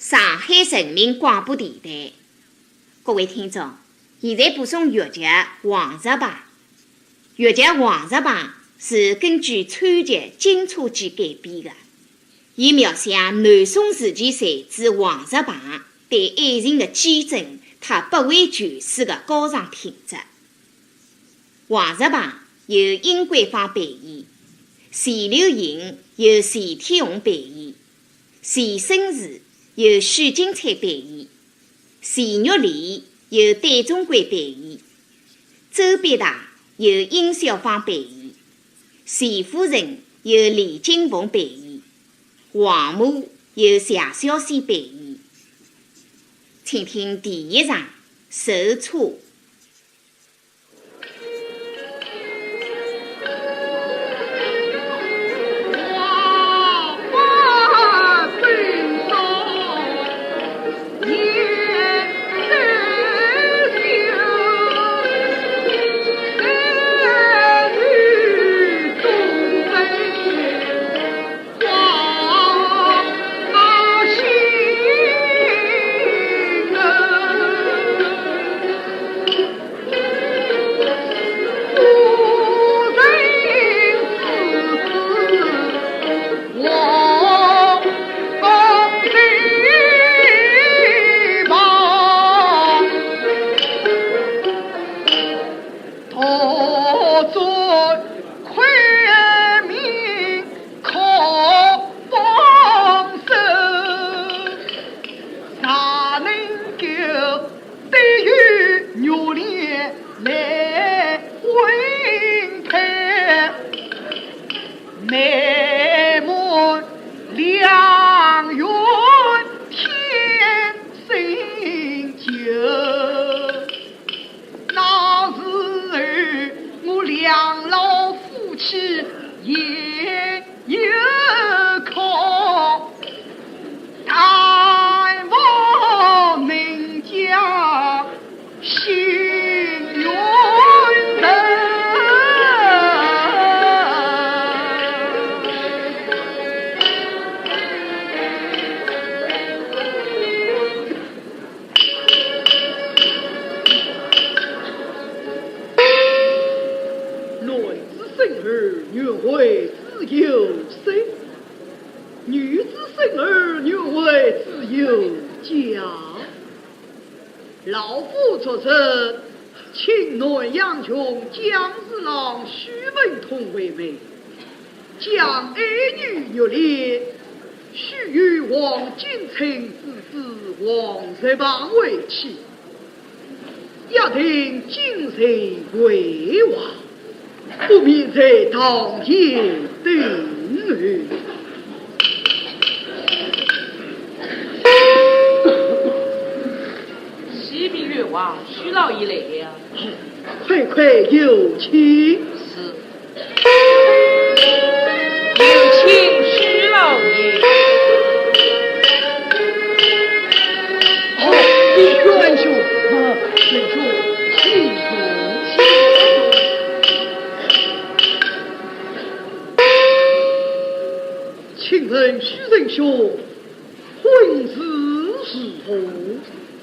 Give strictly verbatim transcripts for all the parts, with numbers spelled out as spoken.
上海人民广播电台。各位听众，现在播送越剧《黄雀棚》。越剧《黄雀棚》是根据川剧《金钗记》改编的，伊描写南宋时期才子王石棚对爱情的坚贞，搭不畏权势的高尚品质。 《黄雀棚》由殷桂芳扮演，钱柳英由钱天红扮演，钱生树由许金钗扮演，钱玉莲由戴宗贵扮演，周必达由殷小芳扮演，钱夫人由李金凤扮演，王母由谢小仙扮演。请听第一场《受车》。 那时候，我两老夫妻也有可，但望人家心远人。 男子生儿，愿为子有身；女子生儿，愿为子有家。老夫昨日请南阳郡姜四郎许文通为媒， 将爱女玉莲许与黄巾宸之子王石棚为妻，约定今日会话，不免在堂前等候。启禀父王，许老爷来了。快快有请。是。 有请许老爷。哦，许仁兄，啊，仁兄，请坐，请坐。请问许仁兄，婚事如何？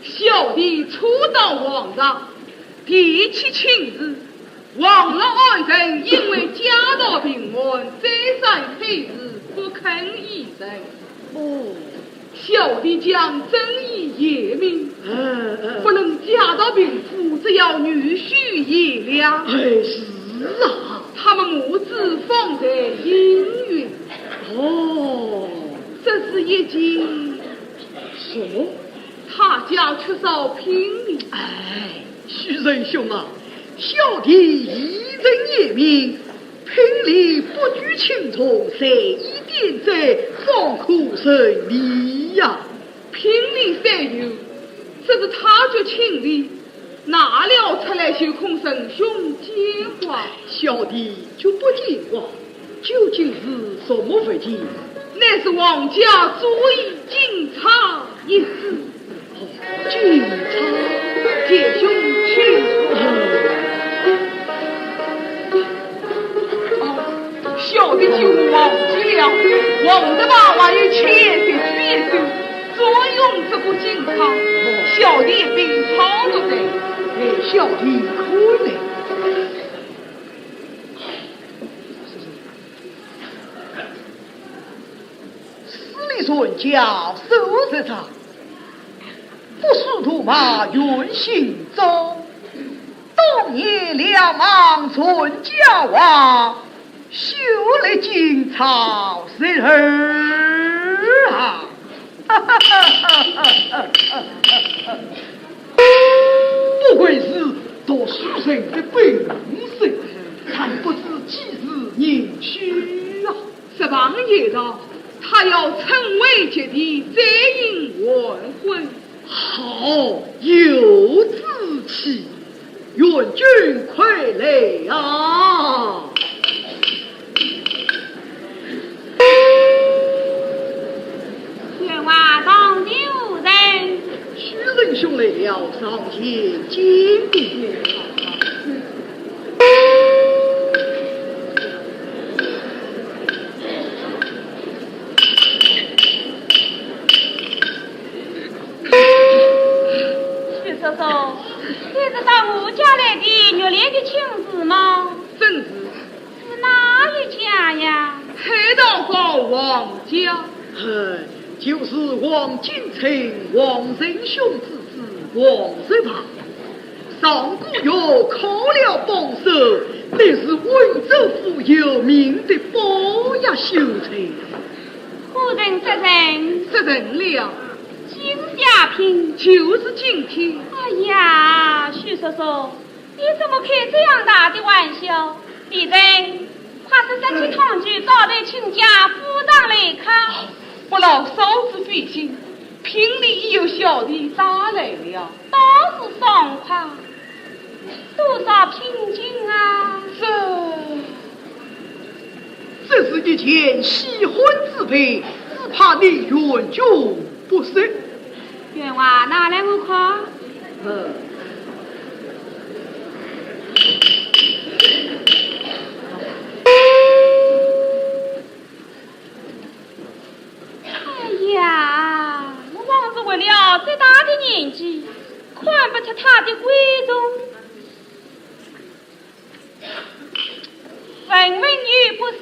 小弟初到皇城，提起亲事， 皇上爱臣因为家道贫寒，再三催辞，不肯依承。哦。小弟将真意言明，嗯，嗯。不论家道贫富，只要女婿贤良。哎，是啊。他们母子方才应允。哦。只是一件，什么？他家缺少聘礼。哎，许仁兄啊， 小弟已曾言明，聘礼不拘轻重，随意点缀，方可成礼呀。聘礼虽有，只是他决聘礼，拿了出来就恐仁兄见怪。小弟绝不见怪，究竟是什么物件？乃是皇家珠衣金钗一只。 金钗。弟兄请。哦，小弟竟忘记了，皇上还有千岁居一首，专用金钗，小弟也并操作的。哎，小弟看来，势利船家手执茶，不输赌马运行舟。当年两岸传佳话， 休立金钗十二行。不愧是读书人的本色，才不知几时人许啊！十八年到，他要趁危及第，再行黄昏。 好，有志气，愿君快来啊！员外，上有人。许仁兄来了，上前见礼。 许叔叔，你是到我家来的玉莲的亲事吗？正是。是哪一家呀？海盗帮王家。哎，就是王景春、王仁兄之子王叔房。上个月靠了帮手，乃是温州府有名的包押秀才。 何人杀人？杀人了。几时下聘？就是今天。哎呀，许叔叔，你怎么开这样大的玩笑？李正，快速拿起汤酒，倒在亲家府上来喝。不劳嫂子费心，聘礼已由小弟带来了。 倒是爽快，多少聘金啊？这，这是一件稀罕之物，只怕你愿求不实。员外，拿来我看。嗯。 哎呀，我枉是活了这大的年纪，看不出他的贵重。问问又不响，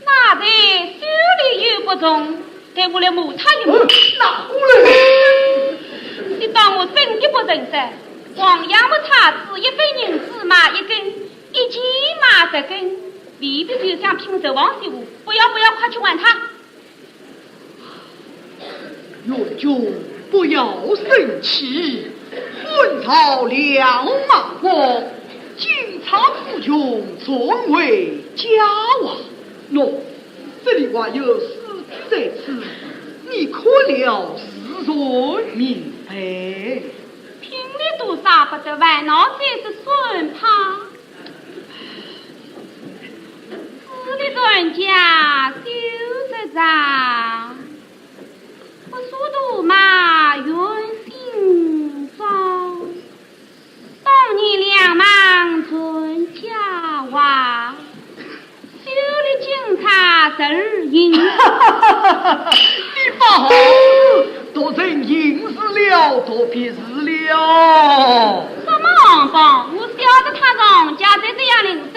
拿在手里又不重，待我来摸他一摸。呃，拿过来。你当我真的不认得？黄杨木叉子，一分银子买一根， 一斤买十根，未必就想拼这王师傅。不要，不要，快去还他。元君不要生气，汉朝梁王亡国，金钗无穷，传为佳话。喏，这里还有诗句在此，你看了自然明白。聘礼多少不得，烦恼这是算盘。 势利船家手执茶，不输赌马运行舟。当年梁王传佳话，休立金钗十二行。你把好事读成行事了，读别字了。什么王八？我晓得他常家才这样灵色。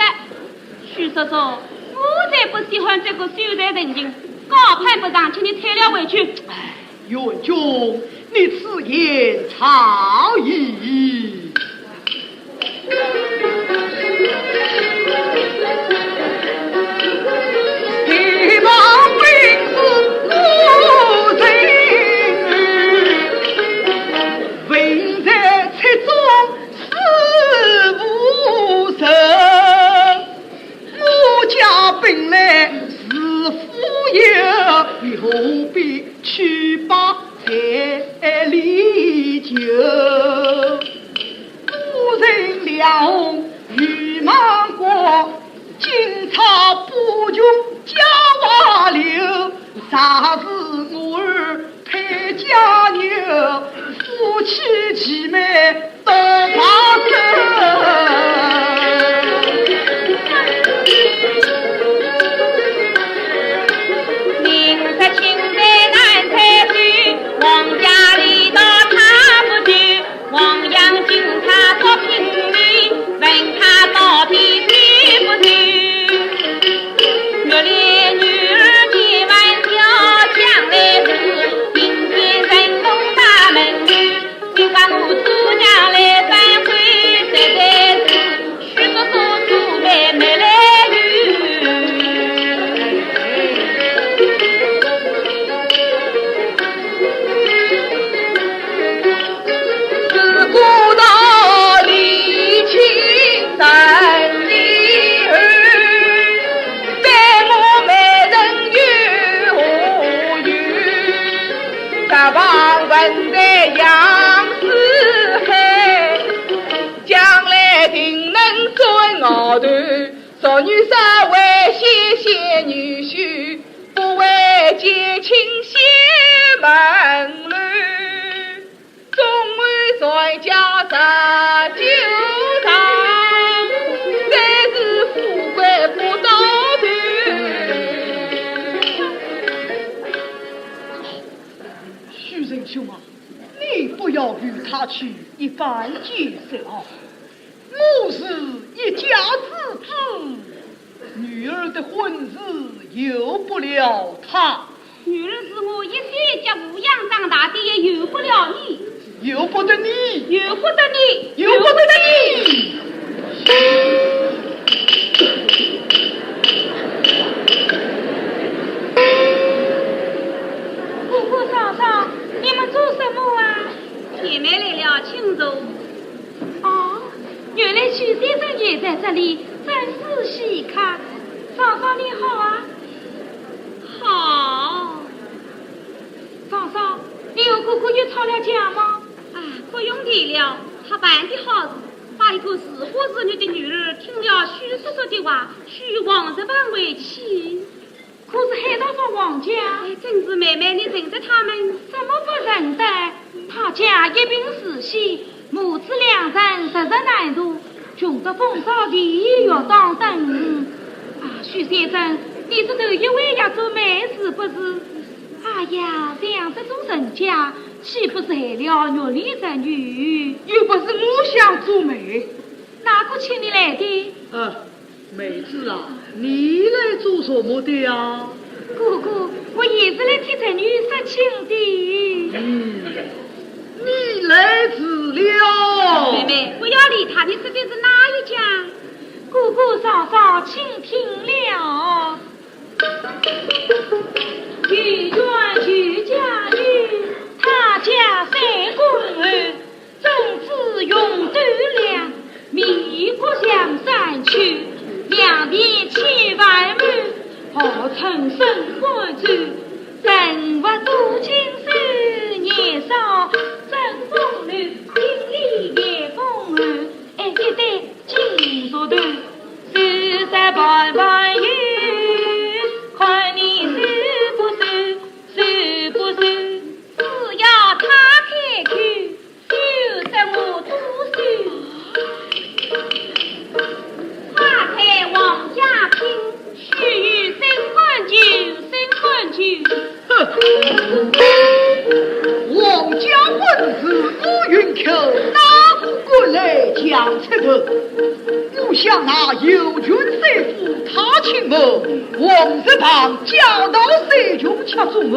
许叔叔，我才不喜欢这个秀才成精，高攀不上，请你退了回去。哎，元君，你此言差矣。我家本来是富有，你何必屈败在里求？古人两红御马国，金钗不穷佳话流，啥是我儿 配佳牛，夫妻齐眉多发生。明日请在南人在杨树海，将来定能做熬头。俗语说为先贤女婿，不为结亲先门楼。中晚传家十九堂，才是富贵不到头。许仁兄啊，你不要与他起一番见识啊！我是一家之主，女儿的婚事由不了他。女儿是我一手一脚抚养长大的，也由不了你。由不得你。由不得你。由不得你。姑姑、嫂嫂，你们做什么啊？姐妹来了，请坐。哦，原来许先生也在这里，真是稀客。嫂嫂你好啊。好。嫂嫂，你和姑姑又吵了架吗？啊，不用提了，他办的好事，把一个如花似玉的女儿，听了许叔叔的话，许王十房为妻。可是海大房、王家……哎，真是妹妹，你认得他们？怎么不认得？他家一贫如洗，母子两人实在难度，穷得风骚，地狱要当等。啊，许先生，你是头一回要做媒是不是？哎呀，像这种人家，岂不是害了玉里侄女？又不是我想做媒。哪个请你来的？啊，妹子啊，你来做什么的呀？姑姑，我也是来替侄女说亲的。嗯，你来迟了。妹妹，不要理他，你说的是哪一家？姑姑、嫂嫂，请听了。有缘有家女，他家三公后， 种子永斗良，名国香山区，两边千万亩，号称升官州，人物多金手，年少争风流，经历严风寒，哎，一对金镯头，手执盘盘有，看你收不收，收不收？只要他开口， 休得我多事。花开王家亲，须臾升官就，升官就。哼，王家本是乌云口，哪个敢来强出头？我想那游巡三府他请我，王十房家道虽穷吃中我。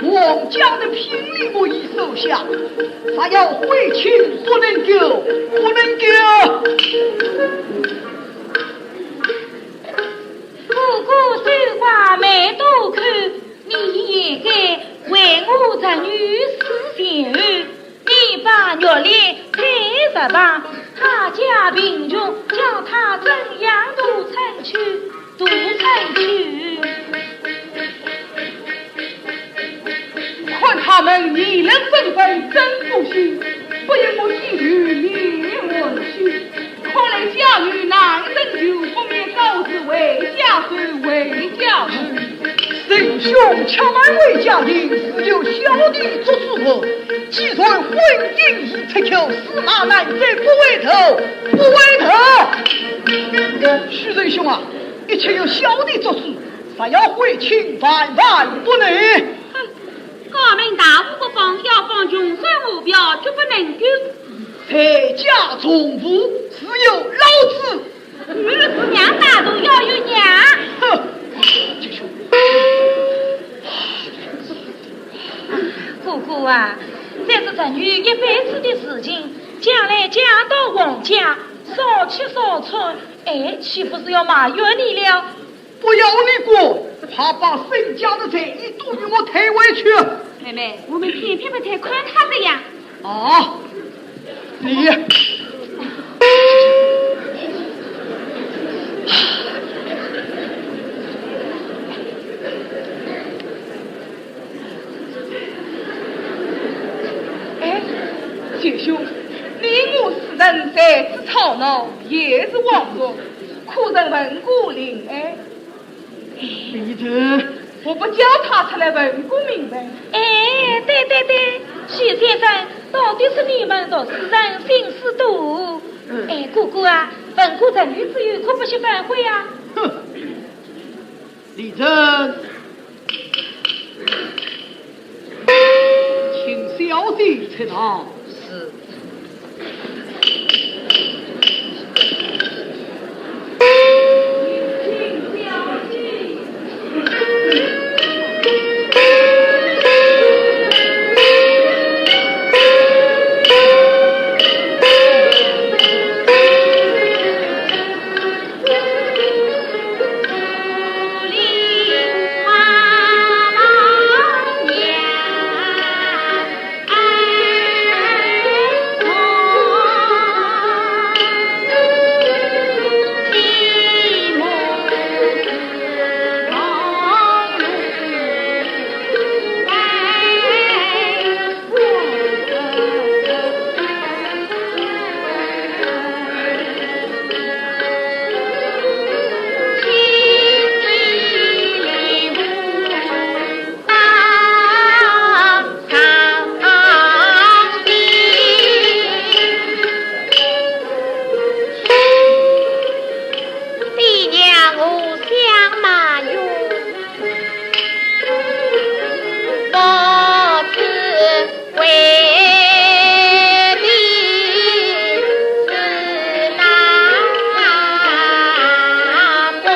王家的聘礼我已收下，若要悔亲不能够，不能够。姑姑收花眉多看，你也该为我侄女思前后。 你把玉里配十房，他家贫穷，叫他怎样都成去，都成去。看他们议论纷纷，真不行，不由我心里面委屈。 看来家女难成就，不免告辞回家去，回家去。仁兄且慢回家去，自有小弟做主。既然婚姻已出口，驷马难追，不回头，不回头。许仁兄啊，一切由小弟做主，若要悔亲，万万不能。哼，家门大户不放，要放穷酸无标，决不能够。 在家从父，自有老子。儿子娘大肚要有娘。哼，姑姑啊，这是侄女一辈子的事情，将来嫁到王家，少吃少穿，哎，岂不是要埋怨你了？ 不要你管，快把身家的财产都与我退回去。妹妹，我们偏偏不退，看他怎样。啊，你。杰兄，你我此人才子吵闹，也是枉然，可曾问过令爱？李治，我不叫他出来问个明白。哎，对对对，许先生，到底是你们读书人心思多。哎，哥哥啊，问过程序之后，可不许反悔啊。哼，李治，请小姐出堂。是。爹娘，我想埋怨，不知为你是哪个。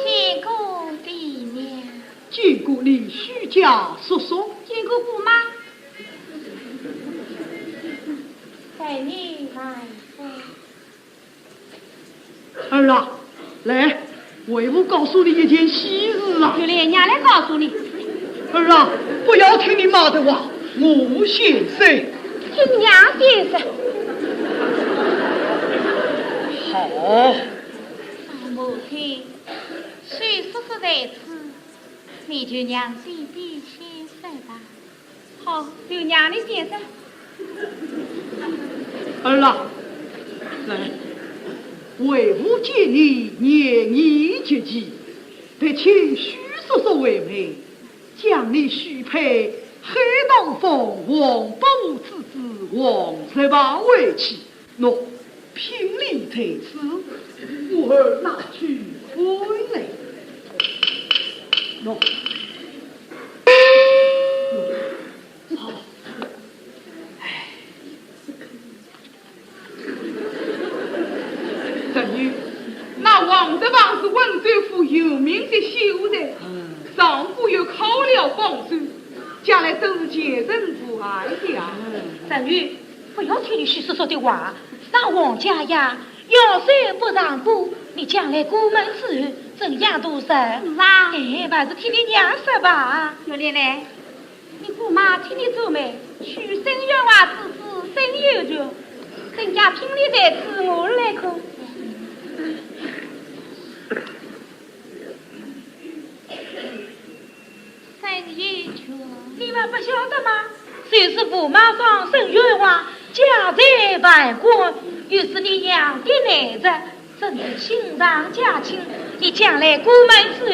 见过爹娘。见过你许家叔叔。见过姑妈。待你万岁。儿啊，来，为父告诉你一件喜事啊。有来，娘来告诉你。儿啊，不要听你妈的话，我先说。听娘先说。好。 母亲，许叔叔在此，你就让随便先说吧。好，就让你先说。儿啊，来，为父见你年已及笄，特请许叔叔为媒，将你许配黑砀坊王伯虎之子王石牌为妻。 喏，聘礼在此，我儿拿去看来。喏，喏，好。哎。陈玉，那王石牌是温州府有名的秀才，嗯。上官又考了榜首，将来都是前程无碍的啊。嗯。陈玉， 不要听你许叔叔的话，那王家呀，要是不让步，你将来过门之后怎样度日？是啊。哎，还是听你娘说吧。玉莲嘞，你姑妈替你做媒，许沈员外之子沈有权，沈家聘礼在此，我来看。 沈有权。你们不晓得吗？就是驸马房沈员外，家财万贯，又是你娘的内侄，真是亲上加亲。你将来过门之后，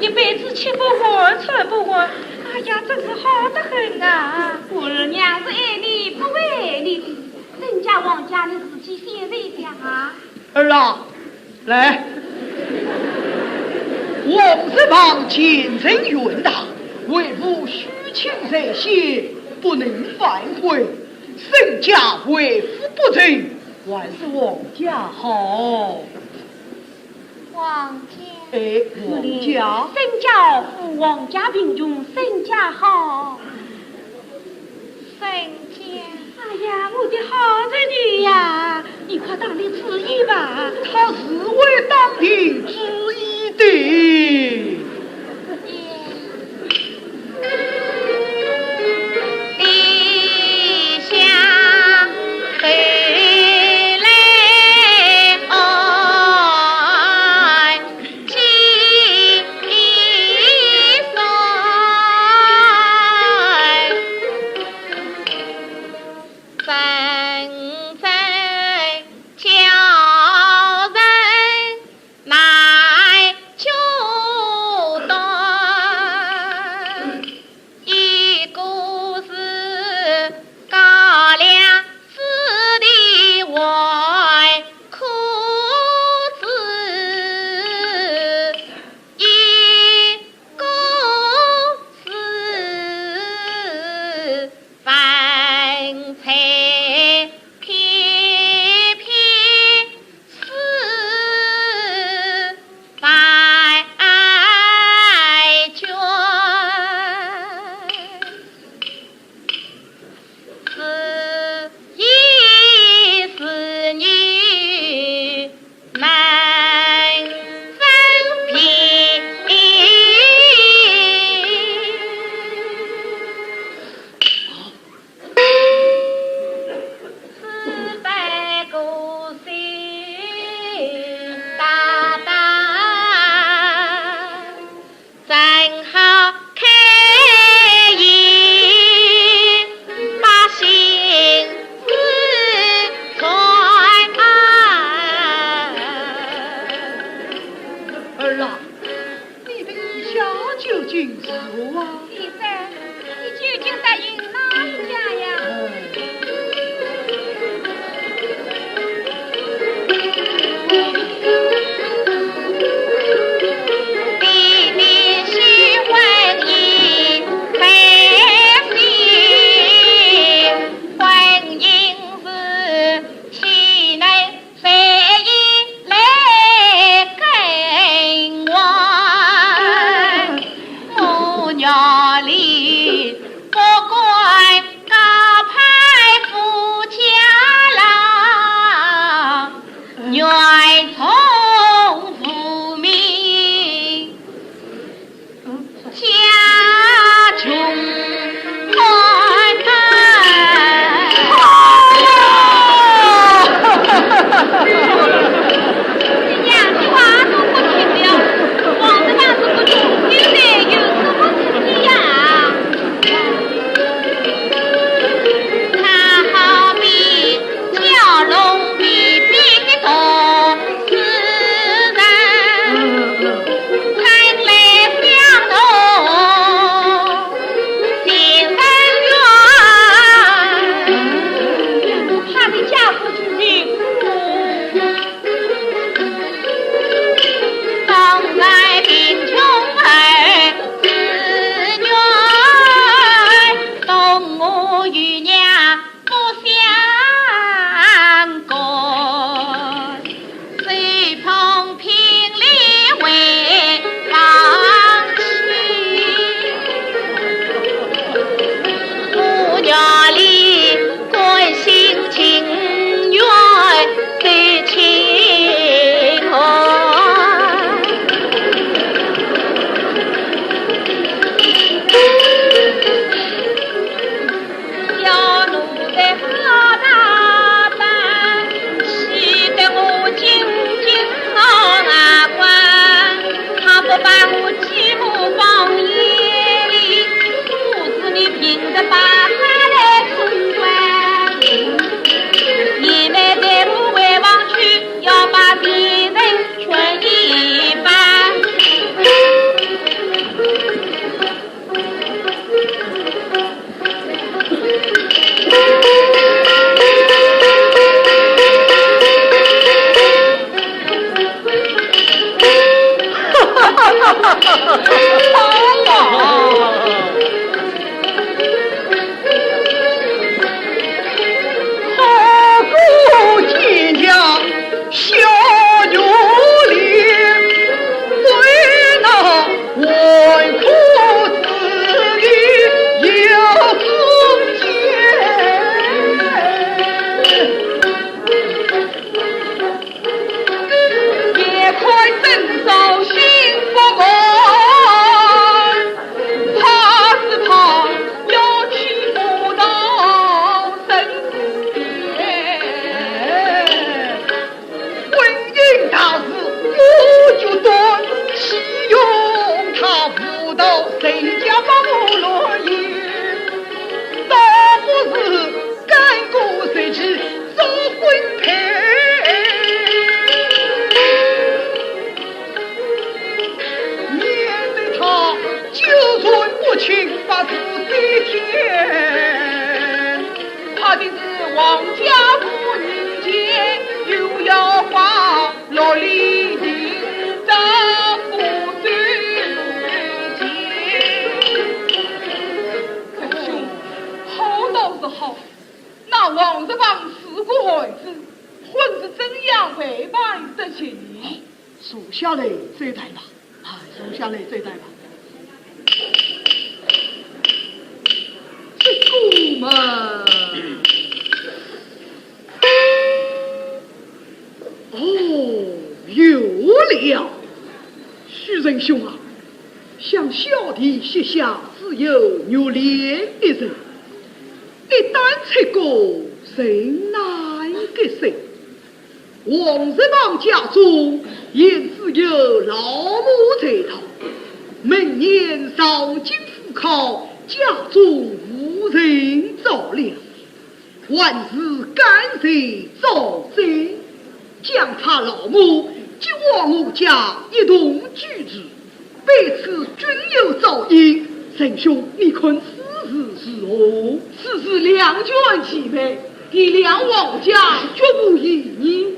一辈子吃不完，穿不完。哎呀，真是好得很啊！我儿娘是爱你不爱你的，人家王家的事情现在讲啊。儿啊， 来，王石牌前程远大，为父许亲在先，不能反悔。沈家为父不成，还是王家好。王家。哎，王家。沈家富，王家贫穷，沈家好。 沈家。哎呀，我的好侄女呀，你快打定主意吧。他自会打定主意的。真叫人难决断。一个是高粱子弟纨绔子，一个是 饭菜撇撇是饭圈，是一是你 门生皮。四百个心大大。 正好开言把心事传。儿啊，你的意下究竟如何啊？先生，你究竟答应哪一家呀？王家夫人前，又要把六里行当过守节。兄，好倒是好，那王日邦是个孩子，婚事怎样安排得成？坐下来再谈吧。 啊，坐下来再谈吧。这个嘛，哦，有了。许仁兄啊，想小弟膝下只有玉莲一人，一旦出阁，人难割舍。 王日邦家中也只有老母在堂，明年上京赴考，家中无人照料，还是干脆招亲，将他老母接往我家一同居住。 彼此均有照应，仁兄，你看此事如何？此事两全其美，爹娘王家绝无异议。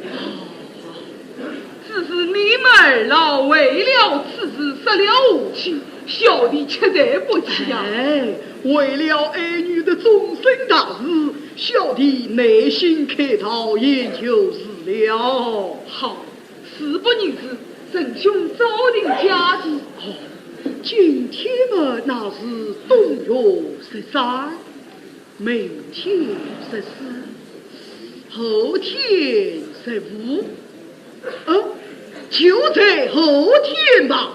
只是你们二老为了此事失了和气，小弟实在不解呀。哎，为了爱女的终身大事，小弟耐心开导也就是了。好， 事不宜迟，仁兄早定佳期。哦，今天嘛，那是冬月十三，明天十四，后天十五，呃，就在后天吧。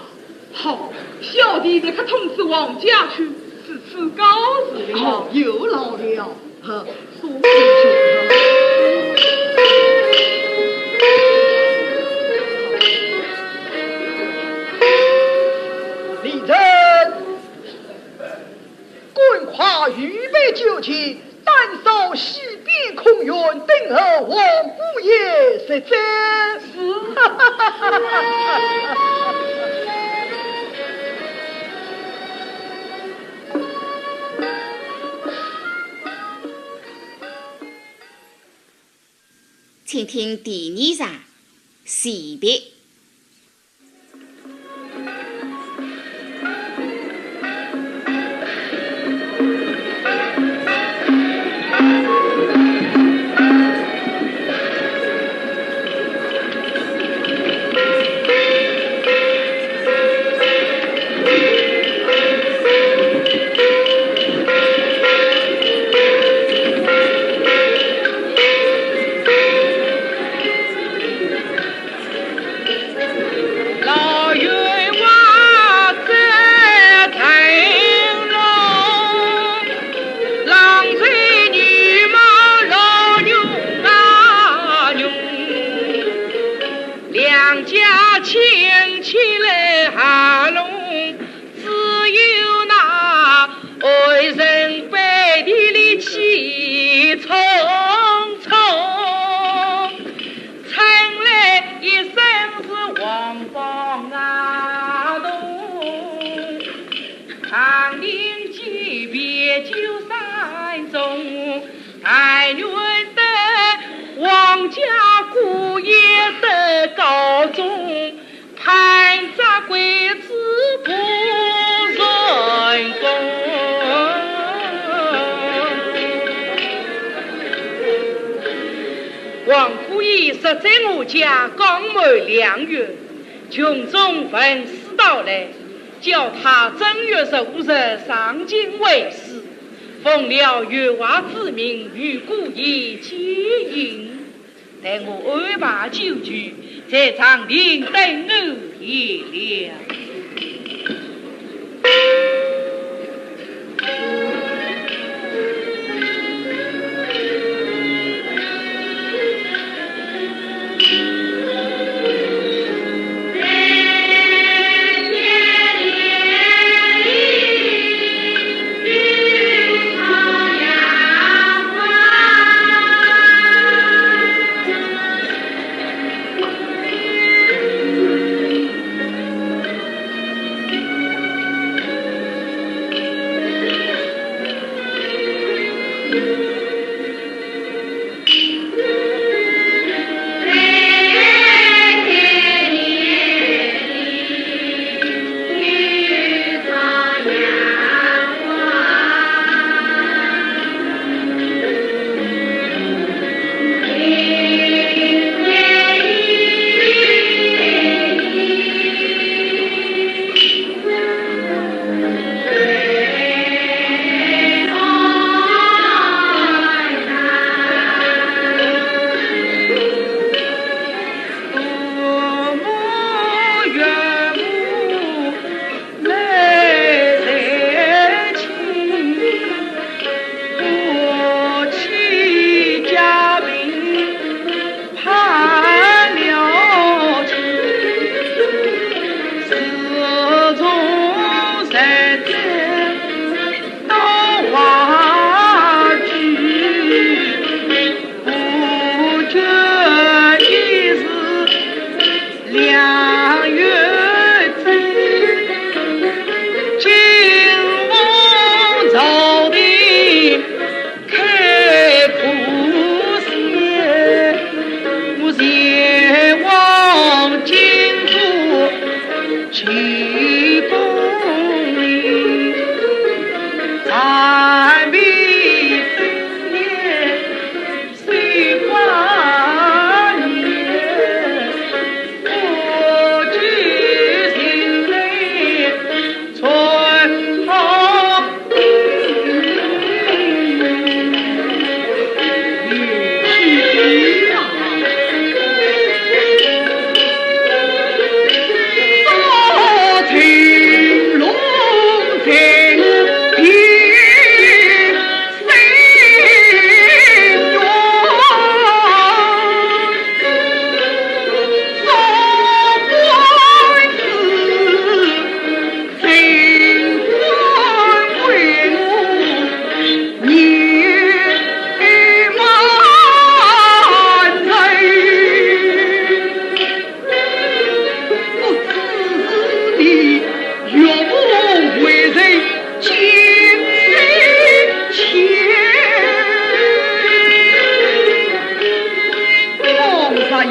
好，小弟立刻通知王家去，如此告辞了。哦，有劳了。 李真，赶快预备酒席，打扫西边空院，等候王姑爷入席。是。请听第二场，戏别。两家亲戚来哈拢，只有那爱人背地里气冲冲，称来一声是王房大同。 唐寅节别酒三盅，但愿得王家姑爷得高中，攀着桂子不成功。王姑爷实在我家刚满两月，群众闻讯到来， 叫他正月十五日上京会师，奉了月华之命与姑爷接应。待我安排酒席，在长亭等候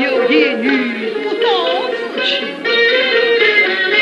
有言语不到此处，言语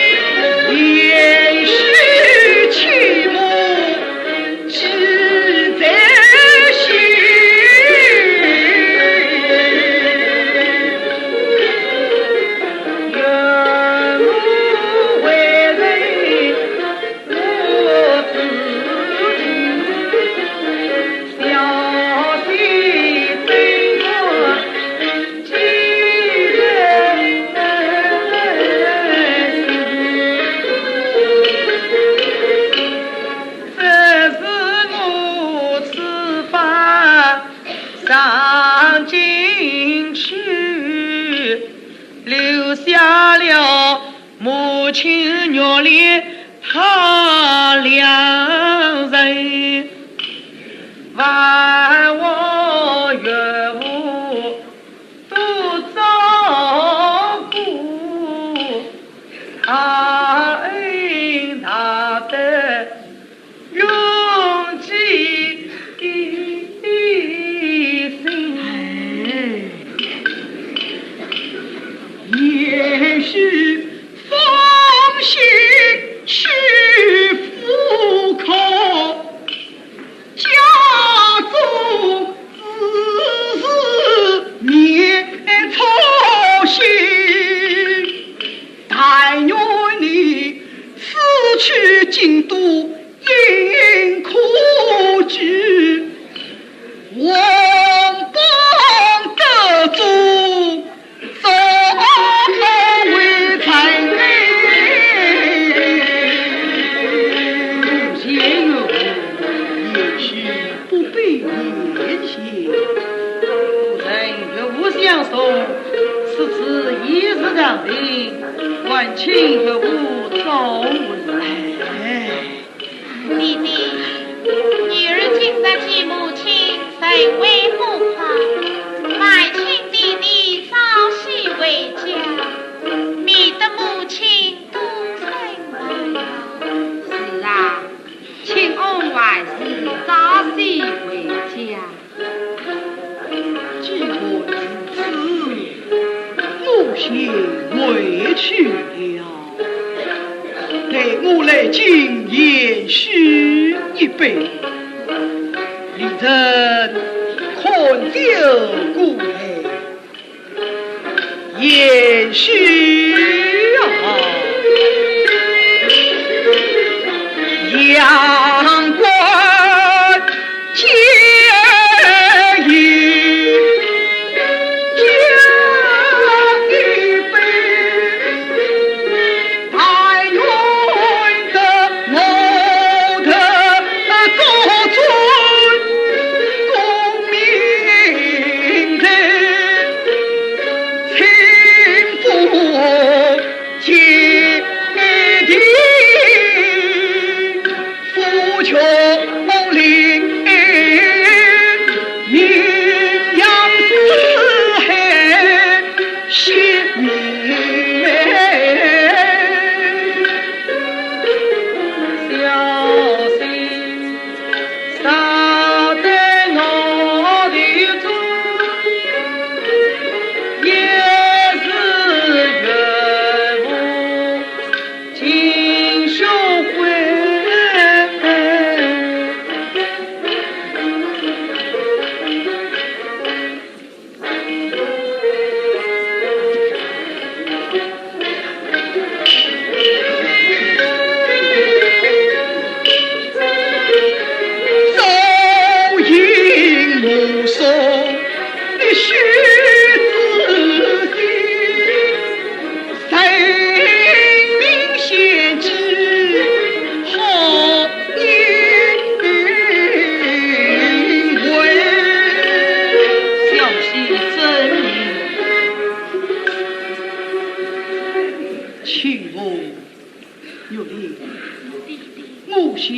切莫记在心。前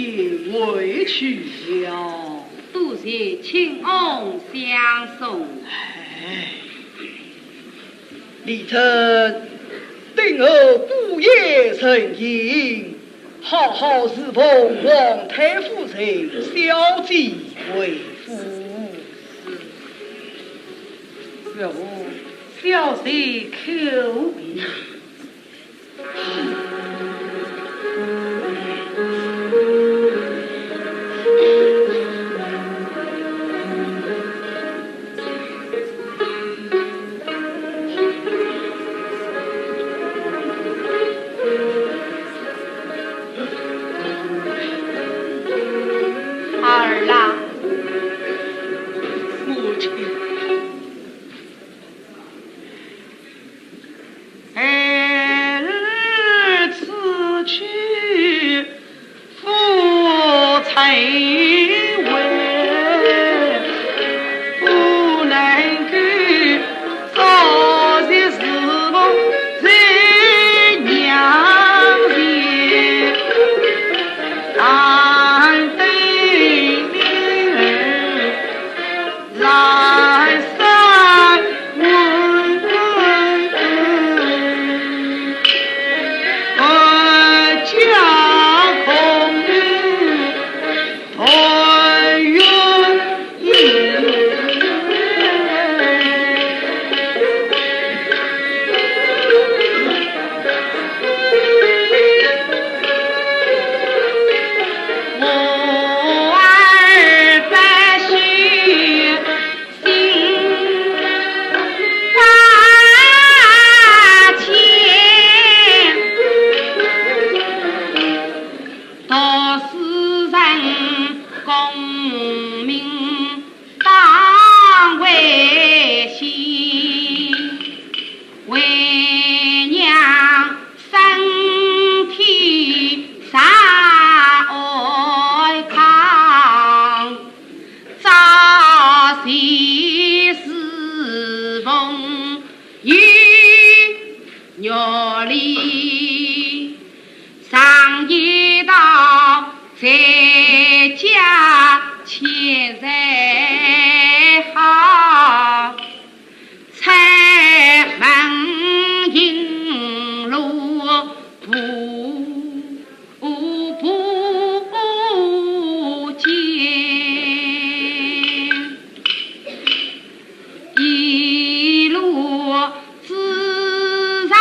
回去了。多谢亲翁相送。哎，李珍，等候姑爷成行，好好侍奉王太夫人小姐回府。岳父，小婿叩谢。 儿啊，母亲。 孩儿此去复曾回，不能够朝夕侍奉在娘前，但等你儿 来生我家空团圆。 我儿不许心发牵，读书人功名 当为先，为娘身体常安康，朝夕侍奉有余力。 常言道，在家千日好，出门行路步步艰。 一路之上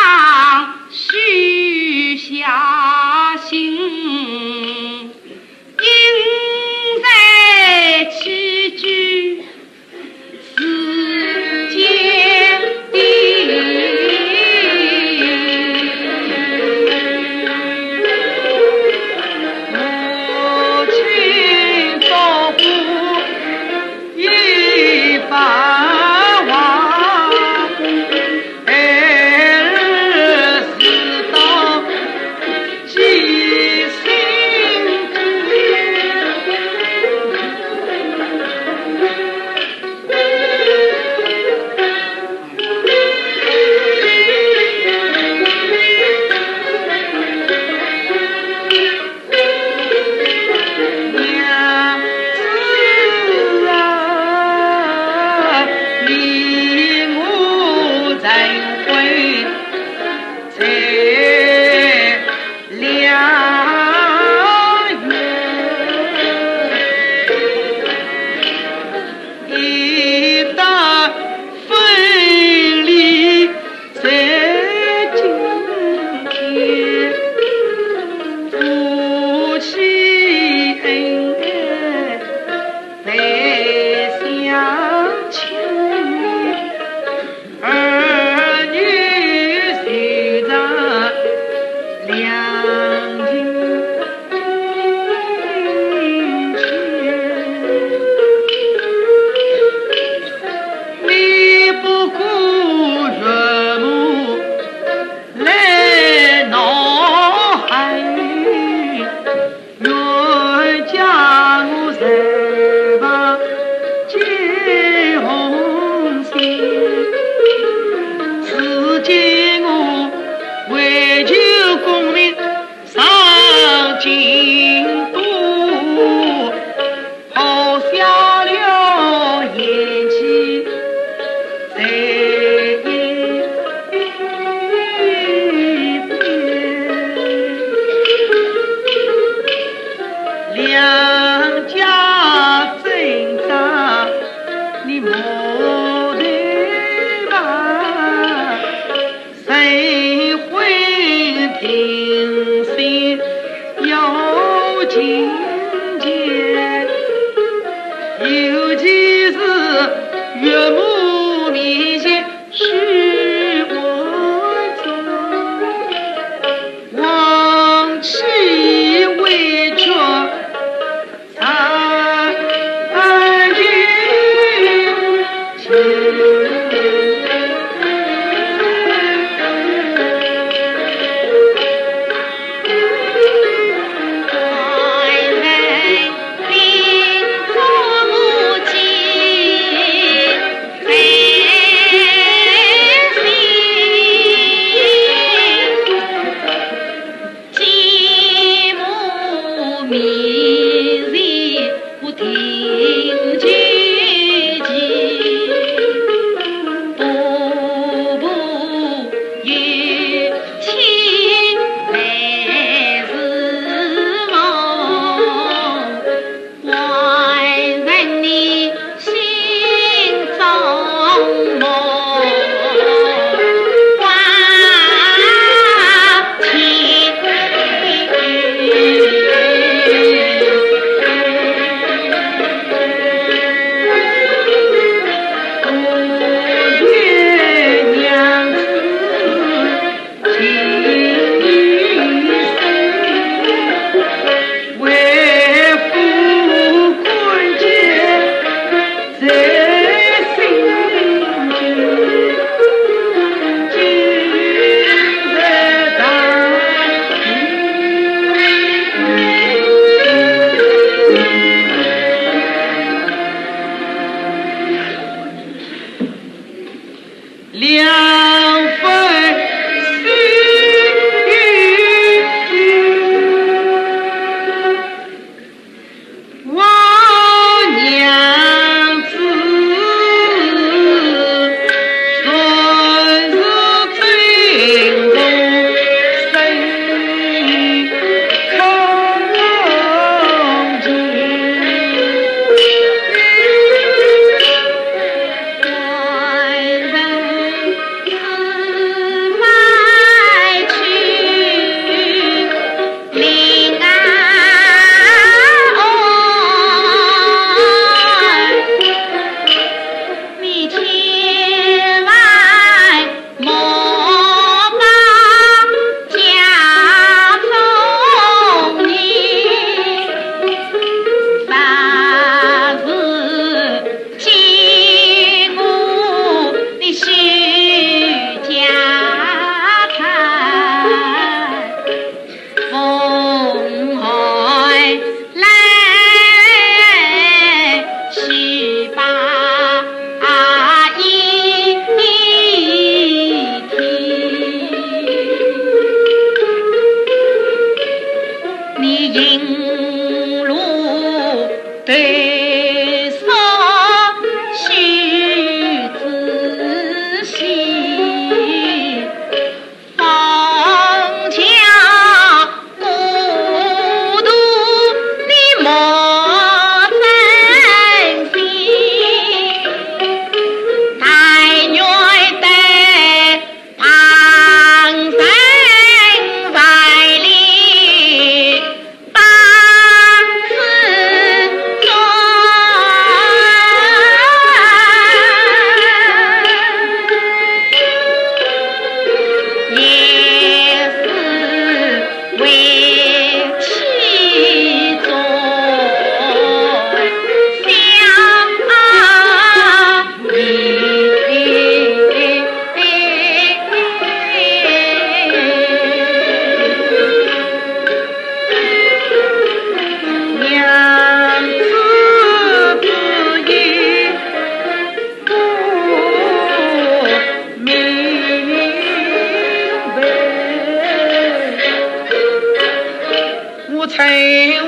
我曾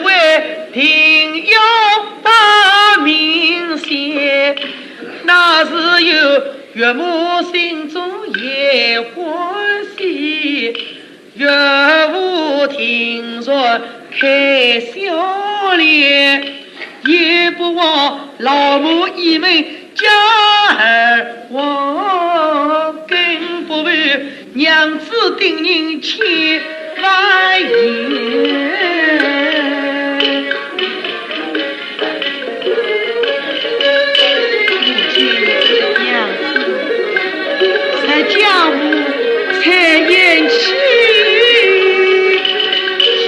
为定要把名谢，那时有岳母心中也欢喜。岳父听说开笑脸，也不忘老母一门家儿望，更不负娘子叮咛千万言。娘子，这家父才贤妻，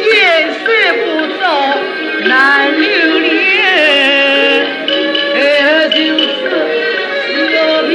贤婿不招难留恋，而就是小弟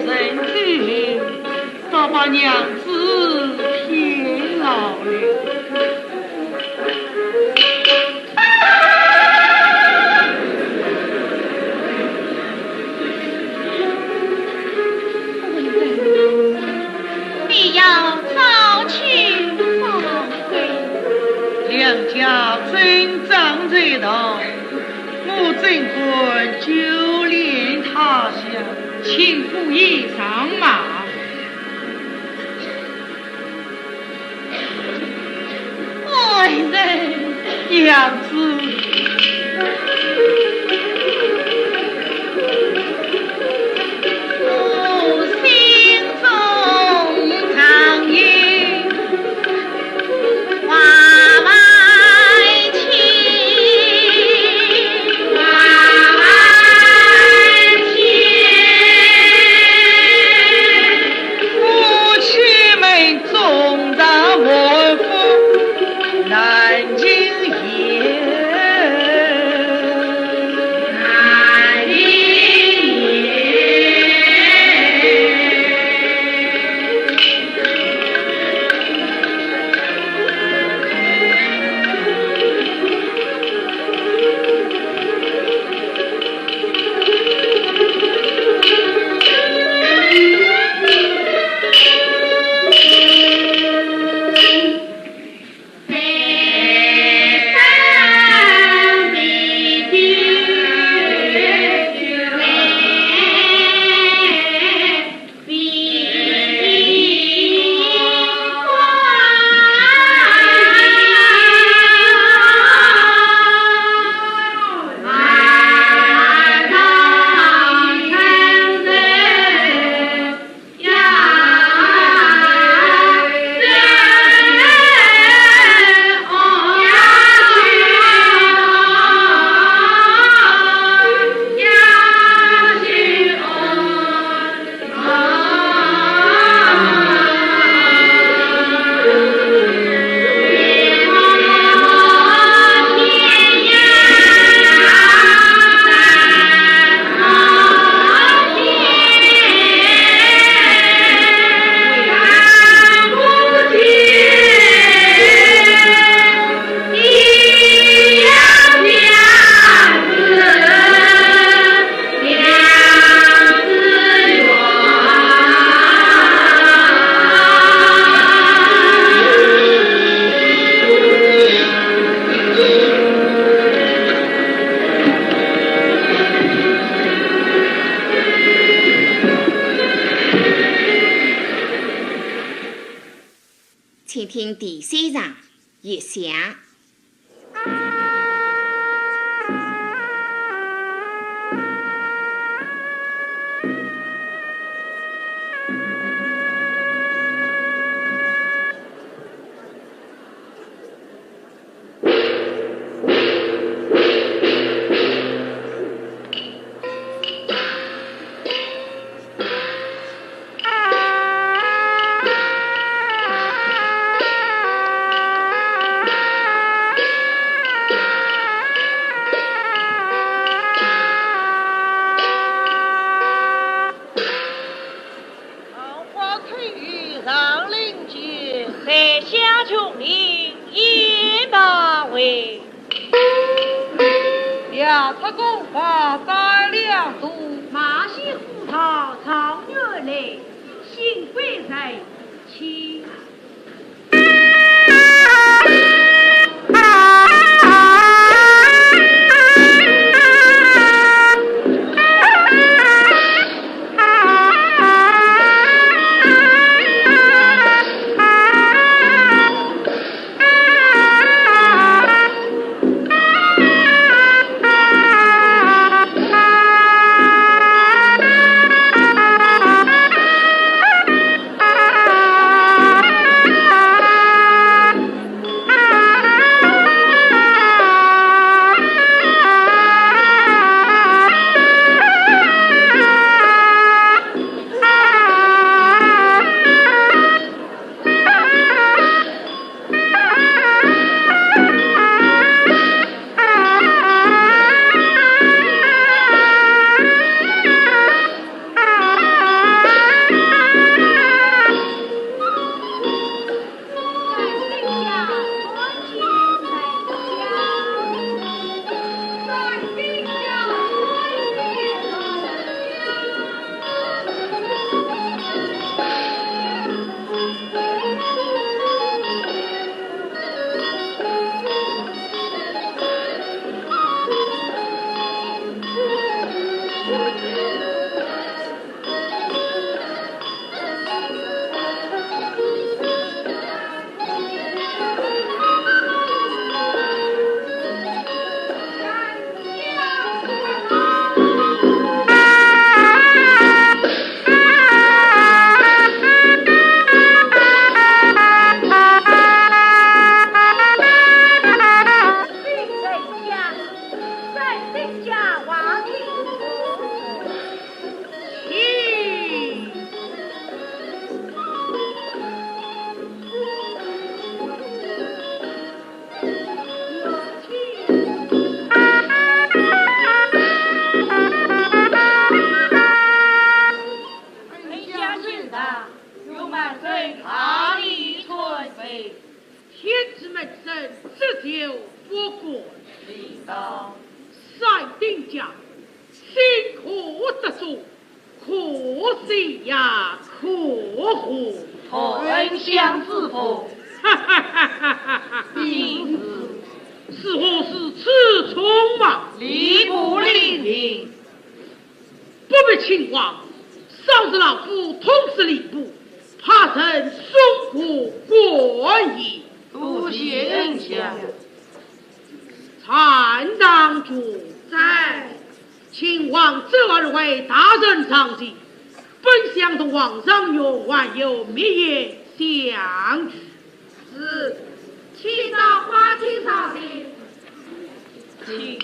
人之后，倒把娘子骗老了。夫人，你要早去早回。两家争长在堂，我怎敢久恋他乡？请姑爷上马。 官人，娘子。我心中常有话万千，话万千。 夫妻们终日满腹难尽言，难尽言。 请听第三场。 月下。 桃花春雨让人怜，待下琼林雁罢回。夜出宫花该两度，马戏虎逃状元来，新贵在前。上，有满人大礼传授。天子门生，只求不敢。礼到。赛丁家，新科得中，可喜呀，可贺。托恩相之福。哈哈哈哈哈哈。请住。是何事此匆忙？礼部领命。 不必亲往，稍时老夫通知礼部，派人送过官驿。多谢恩相。参将军。在。请王周二位大人上前，本相同王状元还有密言相叙。 是，请到花厅上去。请。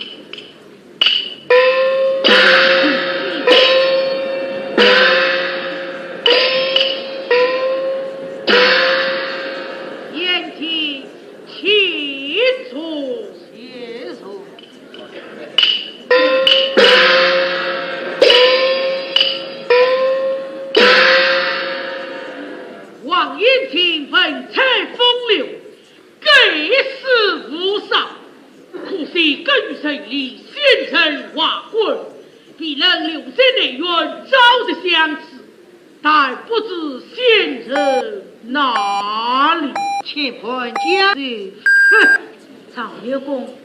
贤弟，请坐。谢坐。 王延庆文采风流，盖世无双，可惜隔于千里，仙尘华冠，未能留在内院朝夕相处。 但不知仙人哪里？且慢，家主。哼，状元公，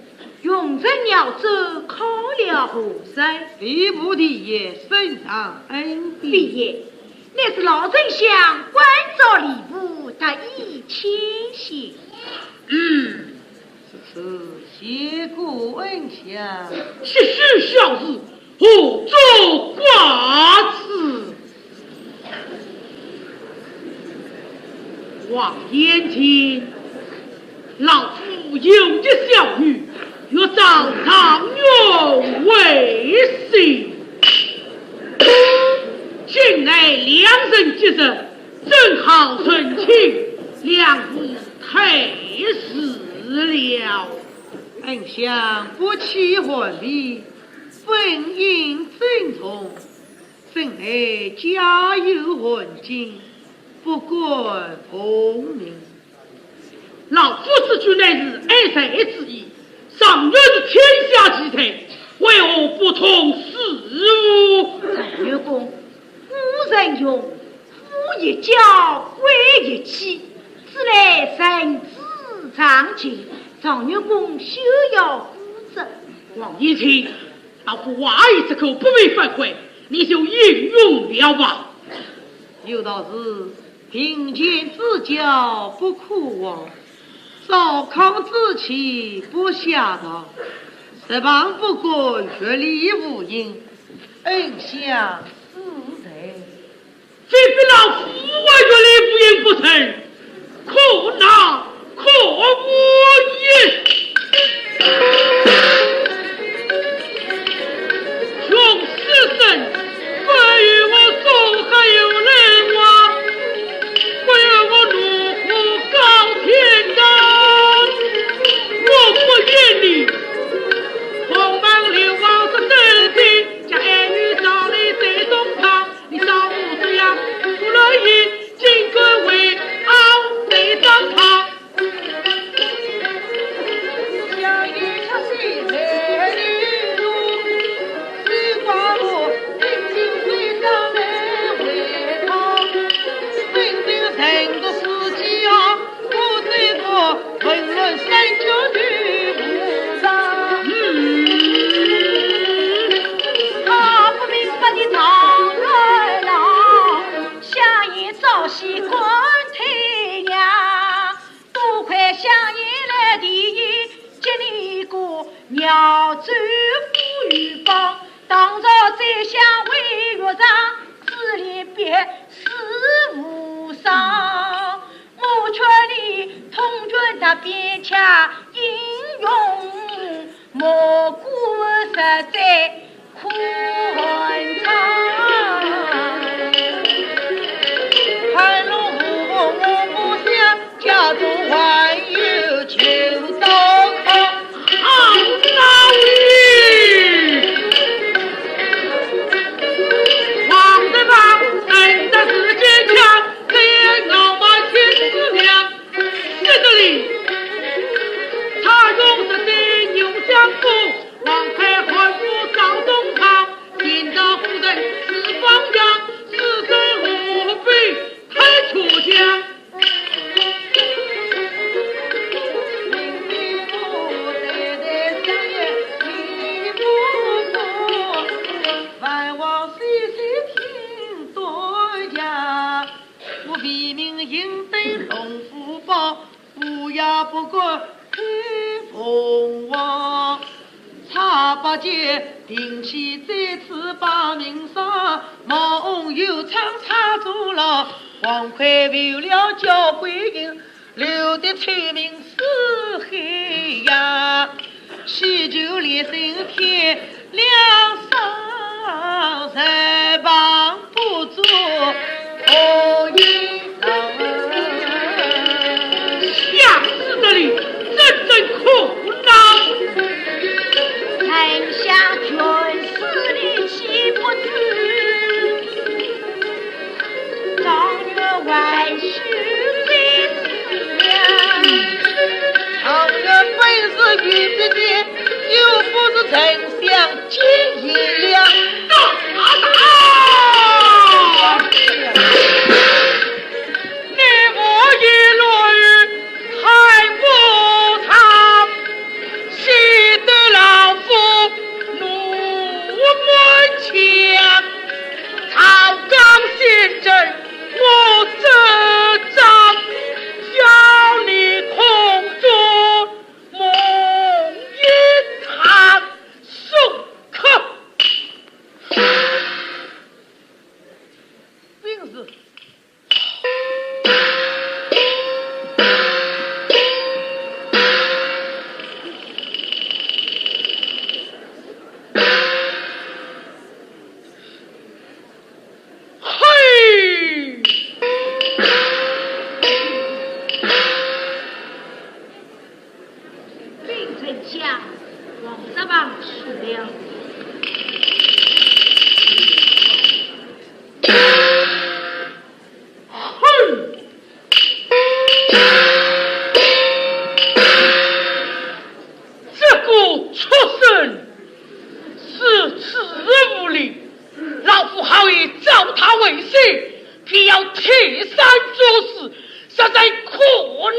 云层鸟走，靠了河山。礼部第一，圣上恩典。第一，乃是老丞相关照礼部，特意请息。嗯， 是，谢过恩相。区区小事，何足挂齿？王延庆，老夫有一小女，欲招状元为婿。近来两人结识， 正好成亲，两无推辞了。恩相不弃寒微，本应尊重，怎奈家有寒疾，不敢奉命。老夫此举乃是爱才之意，状元是天下奇才，为何不通事乎？状元公， 古人云：夫一教，贵一己，此乃人之常情，状元公休要固执。王延庆，老夫话已出口，不必反悔，你就应允了吧。有道是：贫贱之交不可忘，糟糠之妻不下堂，直旁不敢，月里无影，恩相恕罪。 非比老夫还月里无影不成，可恼可恶也。穷书生，不与我说还有人话，不与我怒火高天堂。我不怨你，鸿门流亡是真的，将爱女招来在东堂。 你少不得呀，不乐意，竟敢为傲在张堂。想一出戏才的路，只怪我定睛非常难为他。真正成个世纪啊， 我这个混乱三脚女武郎。他不明白的状元郎，想也朝夕观太阳，多亏想也来提议，给你一个妙招赴御邦，当朝宰相为御上，紫练别似无双。 我劝你通权达变，巧英勇，莫过实在宽敞。盘龙舞凤我不想，家中还有旧糟糠。 好道理！王德芳，等的时间巧黎民应对龙虎豹，虎也不敢开凤凰。插八戒定期在此把命丧，孟有昌插住牢，黄魁救了交桂英，留得臭名四海呀。 喜酒连升添两升，人旁不足红颜郎。想死的哩，真正苦恼。丞相卷死的岂不知？ 状元还须再思量。状元本是御笔监，又不是丞相金银两。大胆！你我一路太无常， 喜得老夫怒满腔，曹刚先生我这招，要你空中梦一场。送客。并是 嘿！禀丞相，王十郎去了。 哼！这个畜生，如此无礼，老夫好意招他为婿，偏要推三阻四，实在可恶。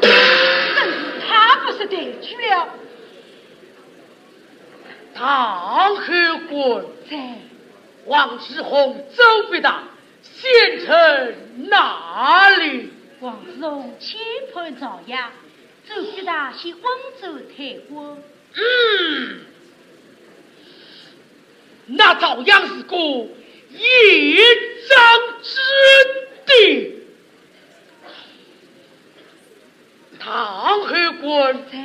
真是太不识抬举了。 大后官。在。王世充、周必达现在哪里？王世充千般招摇，周必达现在在温州探官。嗯，那照样是个严章之地。 大后官。在。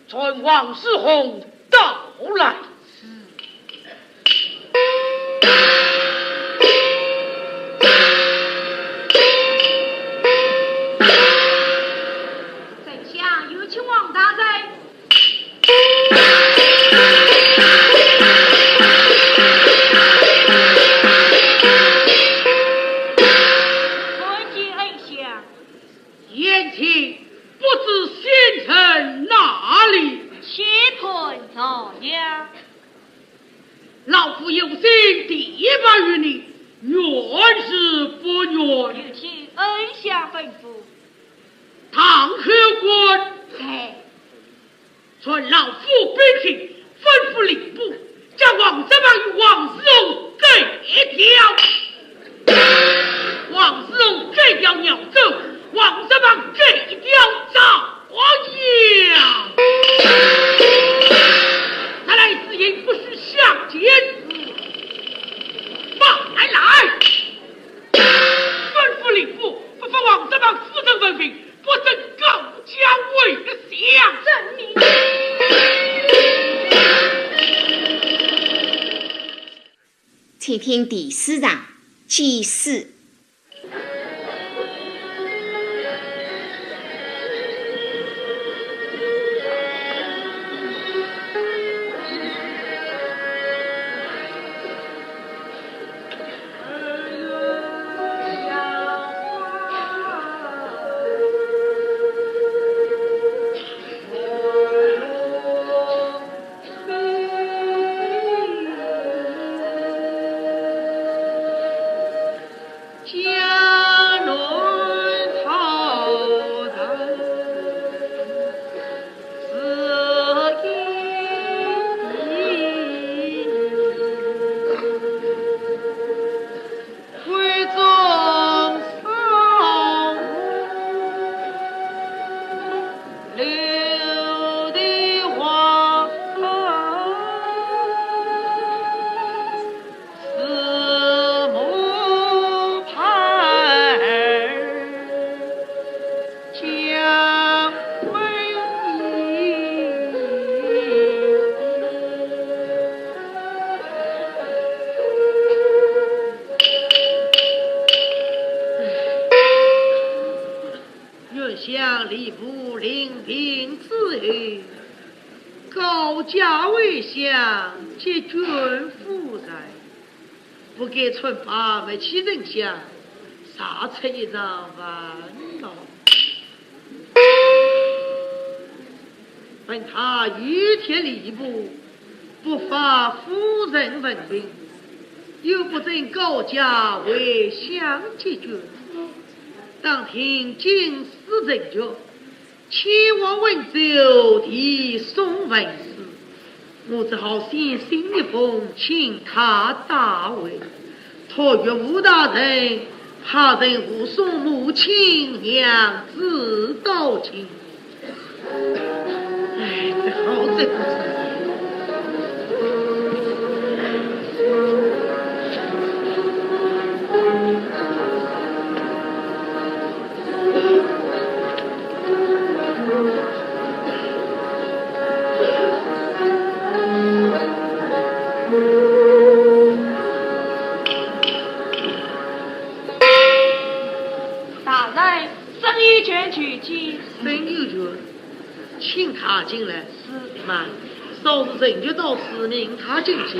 传王世充到来。是。在下有请王大人。参见恩相。 贤妻，不知先生哪里？且看赵阳。老夫有心提拔于你，愿是不愿？有请恩相吩咐。大后官。在。 传老夫兵信，吩咐吏部，将王十郎与王世充赶掉。王世充赶掉扬州，王十郎赶掉赵阳。拿来，此言不许相见。慢来！吩咐吏部，不发王十郎夫人文凭， 不准高家为相。遵命。请听第四场，祭祀。礼部临平之后，告假回乡接见夫人，不该穿白勿去人乡，杀出一场烦恼。问他御帖礼部，不发夫人文凭，又不准告假回乡接见，当听进士陈觉， 前往温州递送文书，我只好先信一封，请他带回，托岳父大人派人护送母亲娘子到京。哎，这好这个是。 大人，沈有权求见。沈有权，请他进来。是。慢，少时陈觉到此，命他进去。是。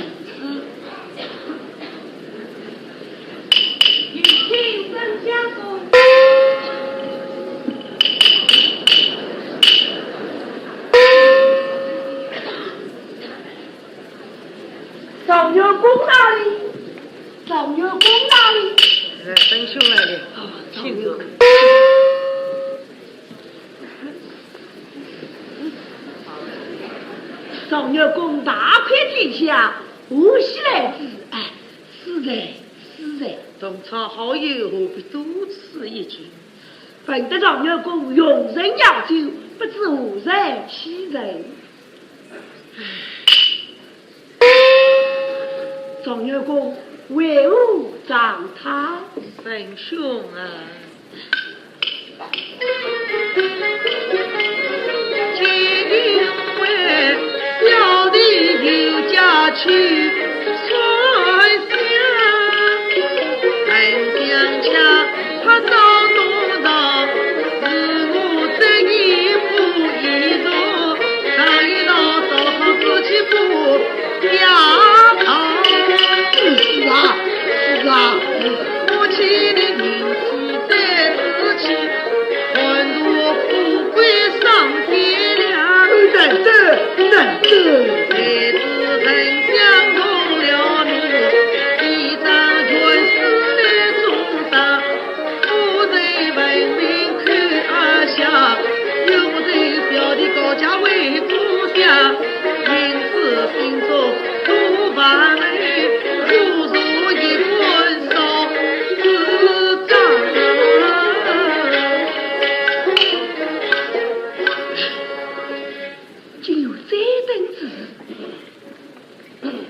有请沈相公。状元公哪里？状元公哪里？哎，沈兄来了。哦，请坐。状元公大快天下，何须来迟？哎， 是哉，是哉。同窗好友，何必多此一举？闻得状元公用人要酒，不知何人欺人。状元公为何长叹？沈兄啊， 是啊，是啊。 难得，难得。竟有这等之事，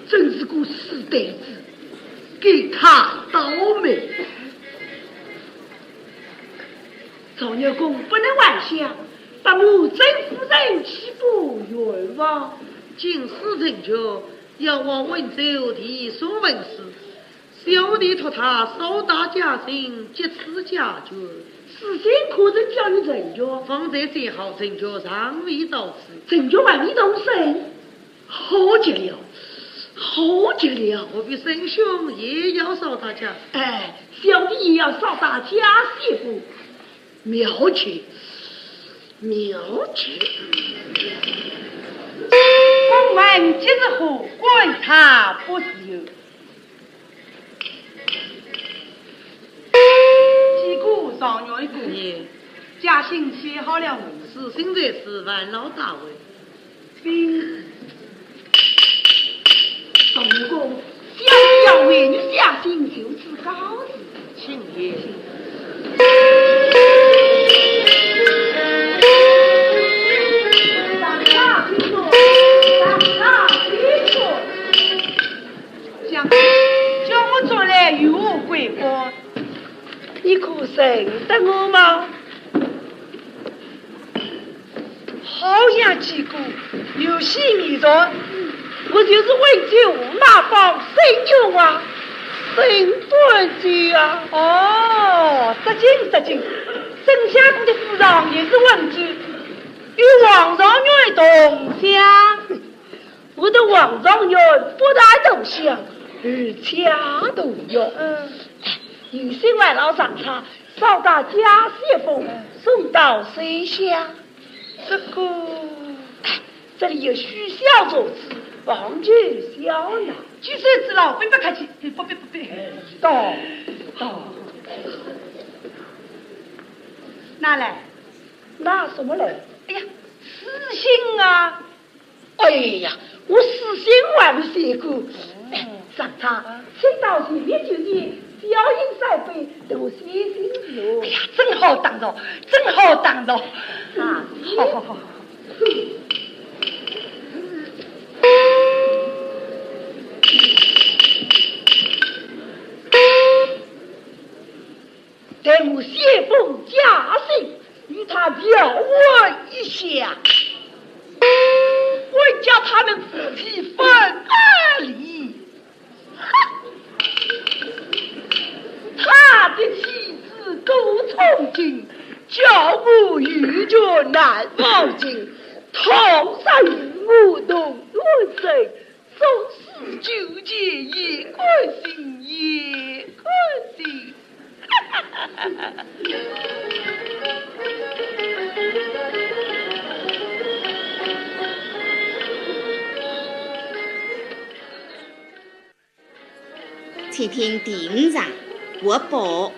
真是个死呆子，该他倒霉。状元公不能还乡，把我曾夫人岂不冤枉？今是陈觉要往温州递送文书， 小弟托他捎带家信，即此解决。书信可曾交与陈觉？方才写好，陈觉尚未到此。陈觉还未动身？好极了，好极了。何必沈兄也要捎带家？哎，小弟也要捎带家信。 妙极，妙极。公问今日何，观察不时有。见过状元公。你。家信写好了没？书信在此，烦劳带回。 禀。状元公，小弟要为你写信，就此告辞。请便。上茶请坐，上茶请坐。相公，叫我转来有何贵干？你可认得我吗？ 好像见过，有些面熟，我就是温州马帮沈兄啊。真不知啊。哦，失敬失敬，沈相公的府上也是文官，与王状元同乡。我的王状元不但同乡，而且同学。嗯。有心外老上差，少打家书一封，送到沈相。这个，这里有许小镯子，望求笑纳。举手之劳，不必客气，不必不必。到，到。拿来。拿什么来？哎呀，书信啊。哎呀，我书信还没写过。哎，上差，请到前面去，小印三杯，等我写信哟。哎呀，真好打扰，真好打扰。啊，好好好。 待我写封家信，与他调和一下。我叫他们夫妻分离。哼！他的妻子顾春金，叫我有权难忘情，痛杀于我同门生， 总是求见也甘心，也甘心。请听第五场，活宝。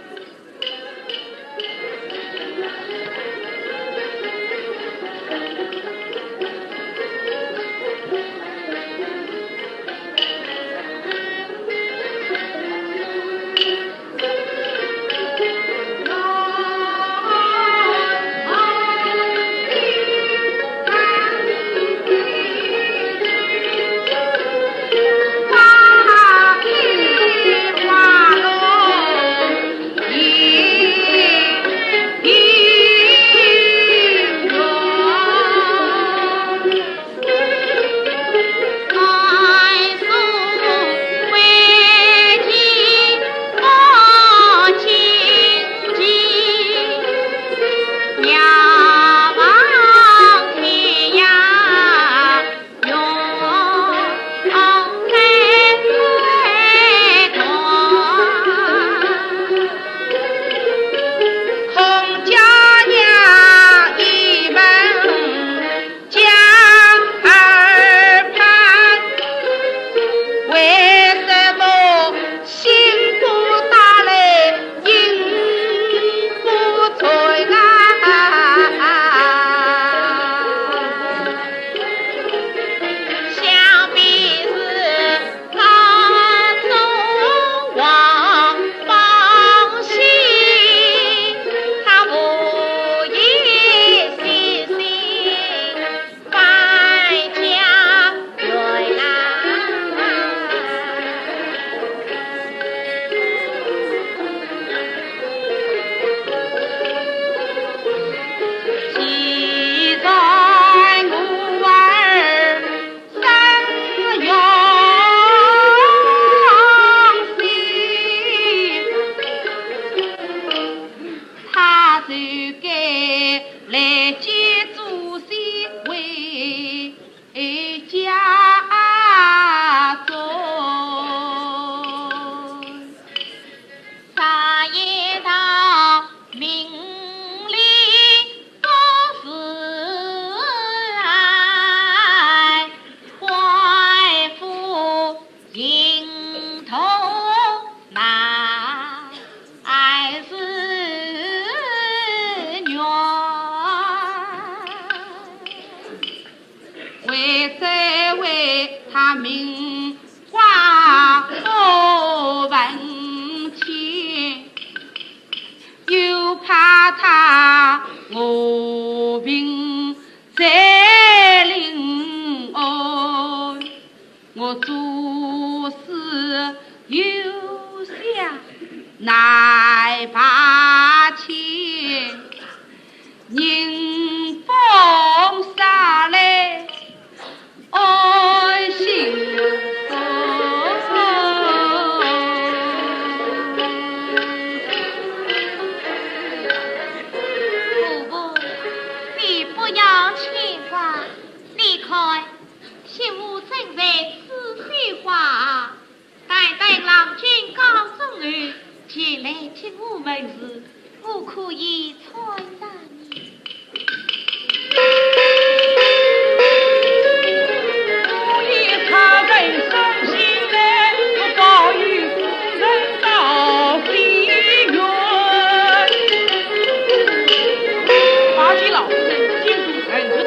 请我们是，我可以参加呢。八戒老夫人，请坐。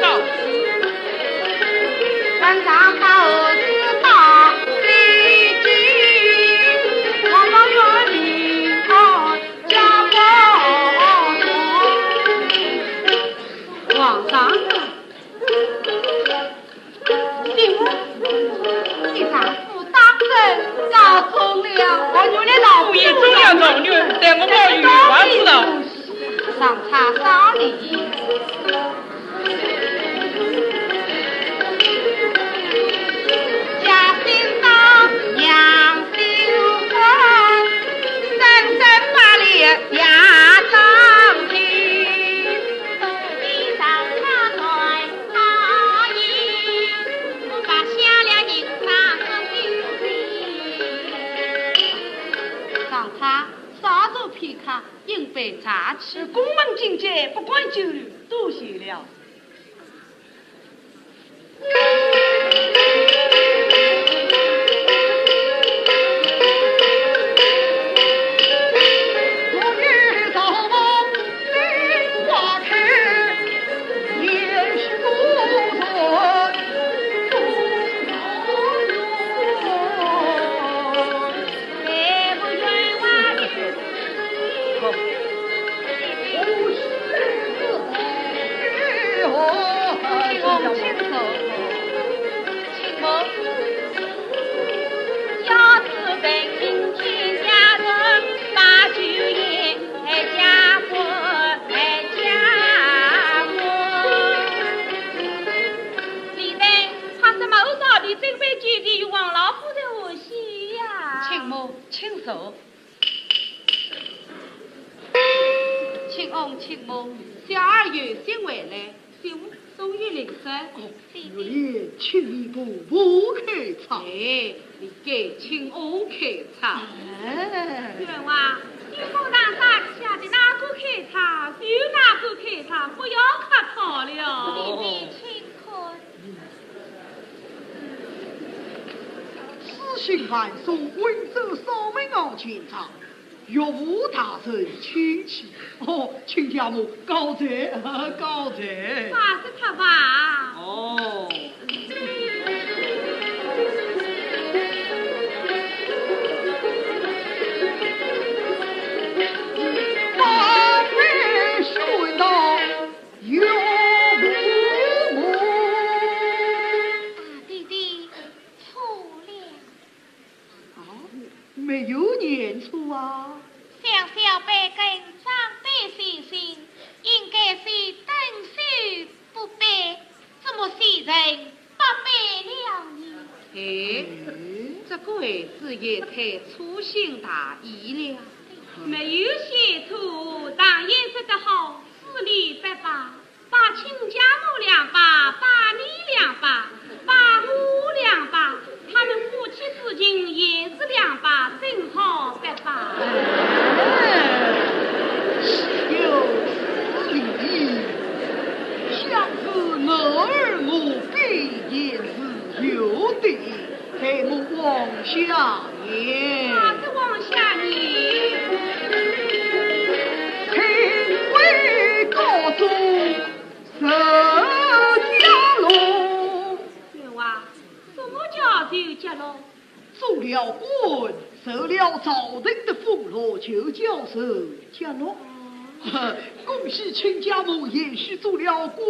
皇上，请，你丈夫当真高中了。我原来老夫人中了状元，待我冒雨王子了。上茶赏礼。 上茶，稍坐片刻，饮杯茶去。宫门禁忌，不敢久留，多谢了。李登，快说么好道理，准备酒席与王老夫人贺喜呀。请坐，请坐。 请安，请安，小儿有信回来，信物送与林生。哦，月莲，请你步步开仓。哎，你该请安开仓。哎。冤枉，你府堂上写的哪个开仓，就哪个开仓，不要客套了。弟弟，请看。 书信函送，温州守门王见状，岳父大人请起。哦，亲家母，告罪，告罪。快说他吧。哦。王妃宣道 有不母。大弟弟，错了。啊，没有念错啊。小小辈跟长辈写信，应该是等书不备，怎么写成 八百两银。哎，这个孩子也太粗心大意了。没有写错，常言说得好，四礼八拜，拜亲家母两拜，拜你两拜，拜我两拜，他们夫妻之情也是两拜，正好八拜。岂有此理！想是男儿我辈 也是有的，待我往下言。哪个往下言？清官高中受家乐。冤枉，什么叫受家乐？ 做了官，受了朝廷的俸禄，就叫受家乐。恭喜亲家母也许做了官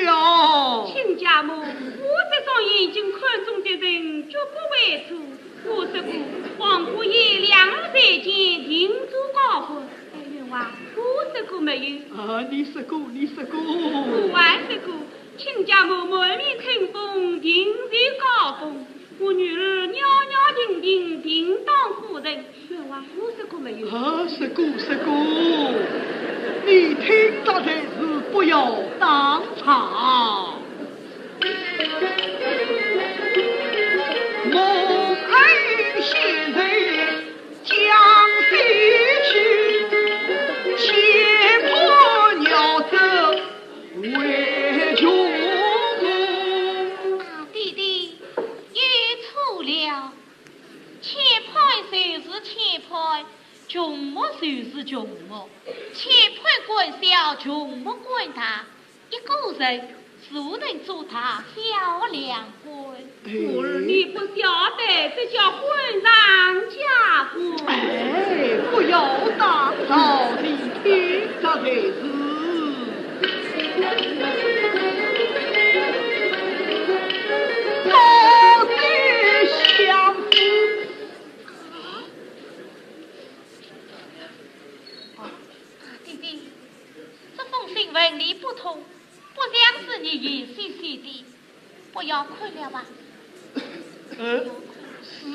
了。亲家母，我这双眼睛看中的人绝不会错。我说过，王姑爷两日才见，定做高官。哎，冤枉，我说过没有？啊，你说过，你说过。我还说过，亲家母满面春风，定是高官。 我女儿袅袅婷婷，定当夫人。冤枉，我说过没有？啊，说过，说过。你听到的是不要当差。蒙恩先生讲西去。穷木就是穷木，且不管小，穷木管大，一个人就能做大小两官。哎。我儿你不晓得，这叫混上加混。哎，不要打草惊蛇，这才是。到底相思。 弟弟，这封信文理不通，不像是你一些写的，不要看了吧。呃，是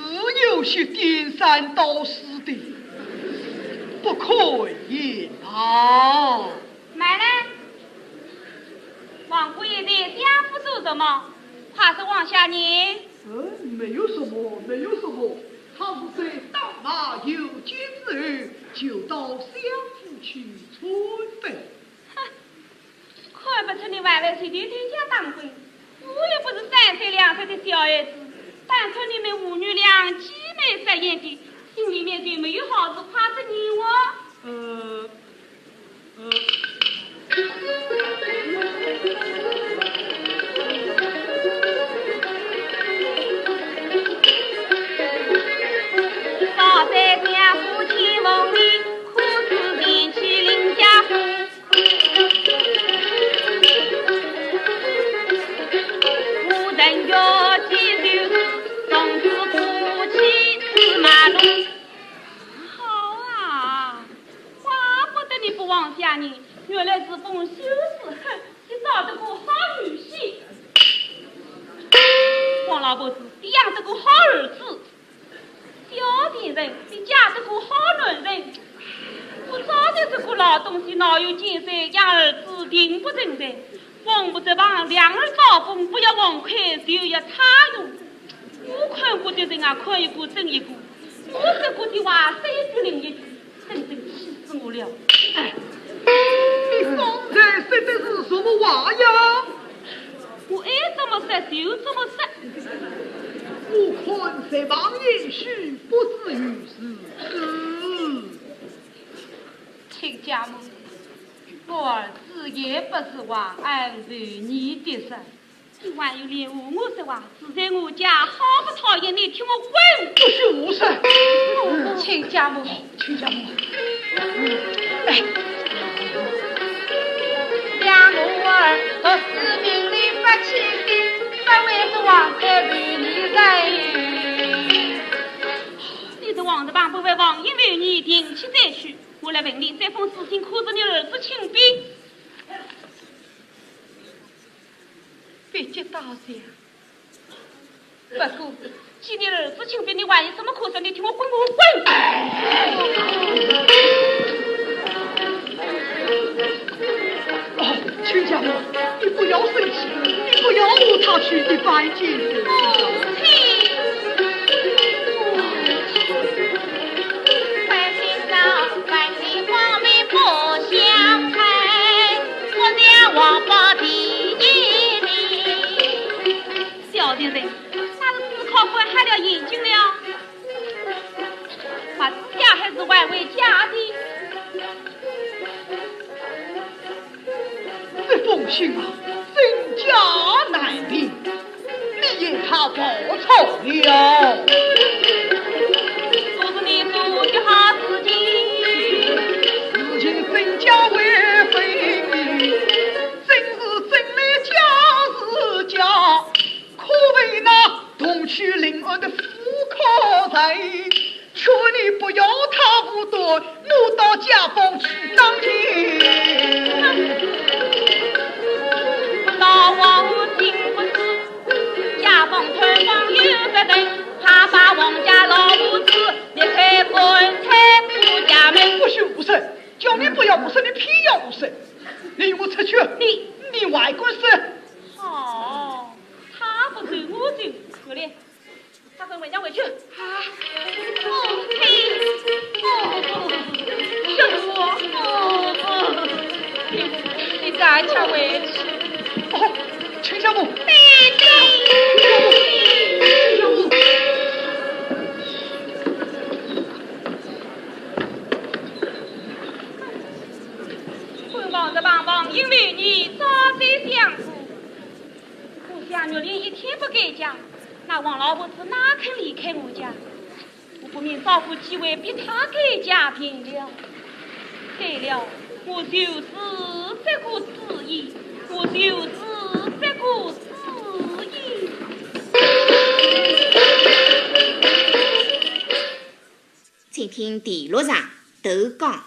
有些颠三倒四的，不看也罢。慢来，王姑爷在家不做什么，怕是往下念。呃，没有什么，没有什么，他是在打马游街之后，就到相府去参拜。 哼，看不出你还会是天天家当官，我又不是三岁两岁的小孩子，单看你们父女俩既眉善眼的，心里面就没有好事，怕着你我。呃，呃。早在家父亲梦里，可知前去林家府。 好啊，怪不得你不往下呢，原来是封休书，哼，你找得个好女婿。王老婆子，你养得个好儿子。 小贱人，你嫁得个好男人，我早就说过老东西脑有金山，养儿子定不成才。横不直棒，两耳招风，不要横看，竖要插腰。我看过的人啊，看一个正一个。我说过的话，说一句灵一句，真正气死我了。哎，你方才说的是什么话呀？ 我爱怎么说就怎么说。我看这旁也许不至于如此。亲家母，我儿子也不是话安慰你的人。你还有脸和我说话？住在我家好不讨厌，你替我滚！不许胡说！亲家母， 亲家母。哎。两个儿都是名利不起的，不会是王太为你人。你是王大郎，不会王爷为你定期再娶。我来问你，这封书信可是你儿子亲笔？ 笔迹大小。不过，既然儿子亲笔，你还有什么可说？你替我滚，给我滚！哦，亲家母，你不要生气，你不要和他去的半径。母亲。 小贱人，那是自考官瞎了眼睛了。白子家还是外围家的？这封信啊，真假难辨。 你也太暴躁了。都是你做的好事情。事情真假未分明，真是真来假是假，可为那同去临安的妇科人。 劝你不要太武断，我到家中去打听。老王听不住，家中探望有个人，他把王家老婆子立刻赶出我家门。不许胡说，叫你不要胡说，你偏要胡说。你与我出去。你，你还敢说？好，他不走我就出来。 他跟回家回去。啊，母亲，母亲，救我，母亲，你，你赶紧回去。哦，亲家母。弟弟。这帮帮，因为你早点相顾。我想玉林一天不改嫁，那王老婆子哪肯离开我家？我不免找个机会逼她改嫁便了。对了，我就是这个主意，我就是这个主意。请听第六场，投江。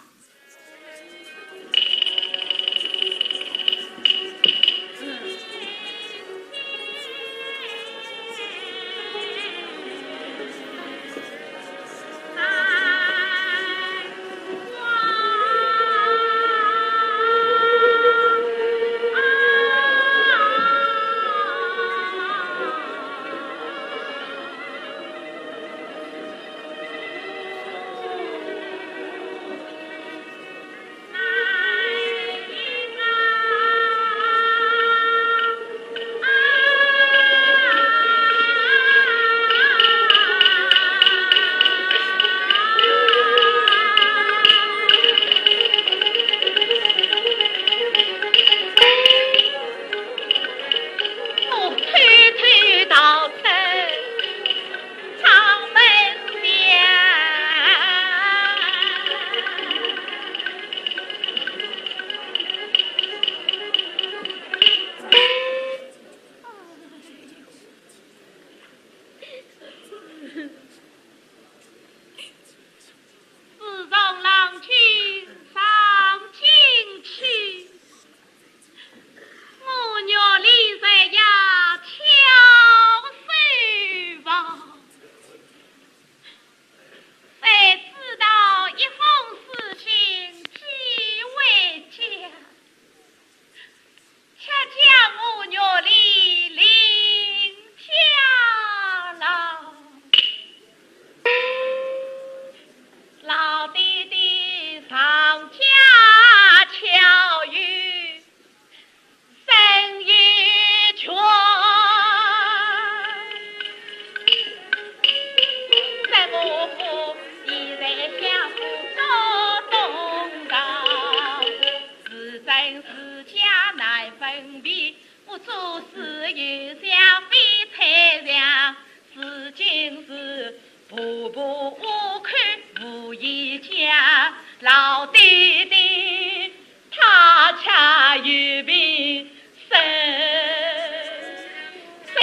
我偷偷逃出 长门边。自从郎君上京去， 我玉林在家跳水房，谁知道一封书信寄回家，却将我玉林领家了。老爹爹上家巧遇 生意全，在我府已在相府做东道，是真是假难分辨，我做事有想非猜想，如今是 婆婆无口无言讲，老爹爹他家有病身在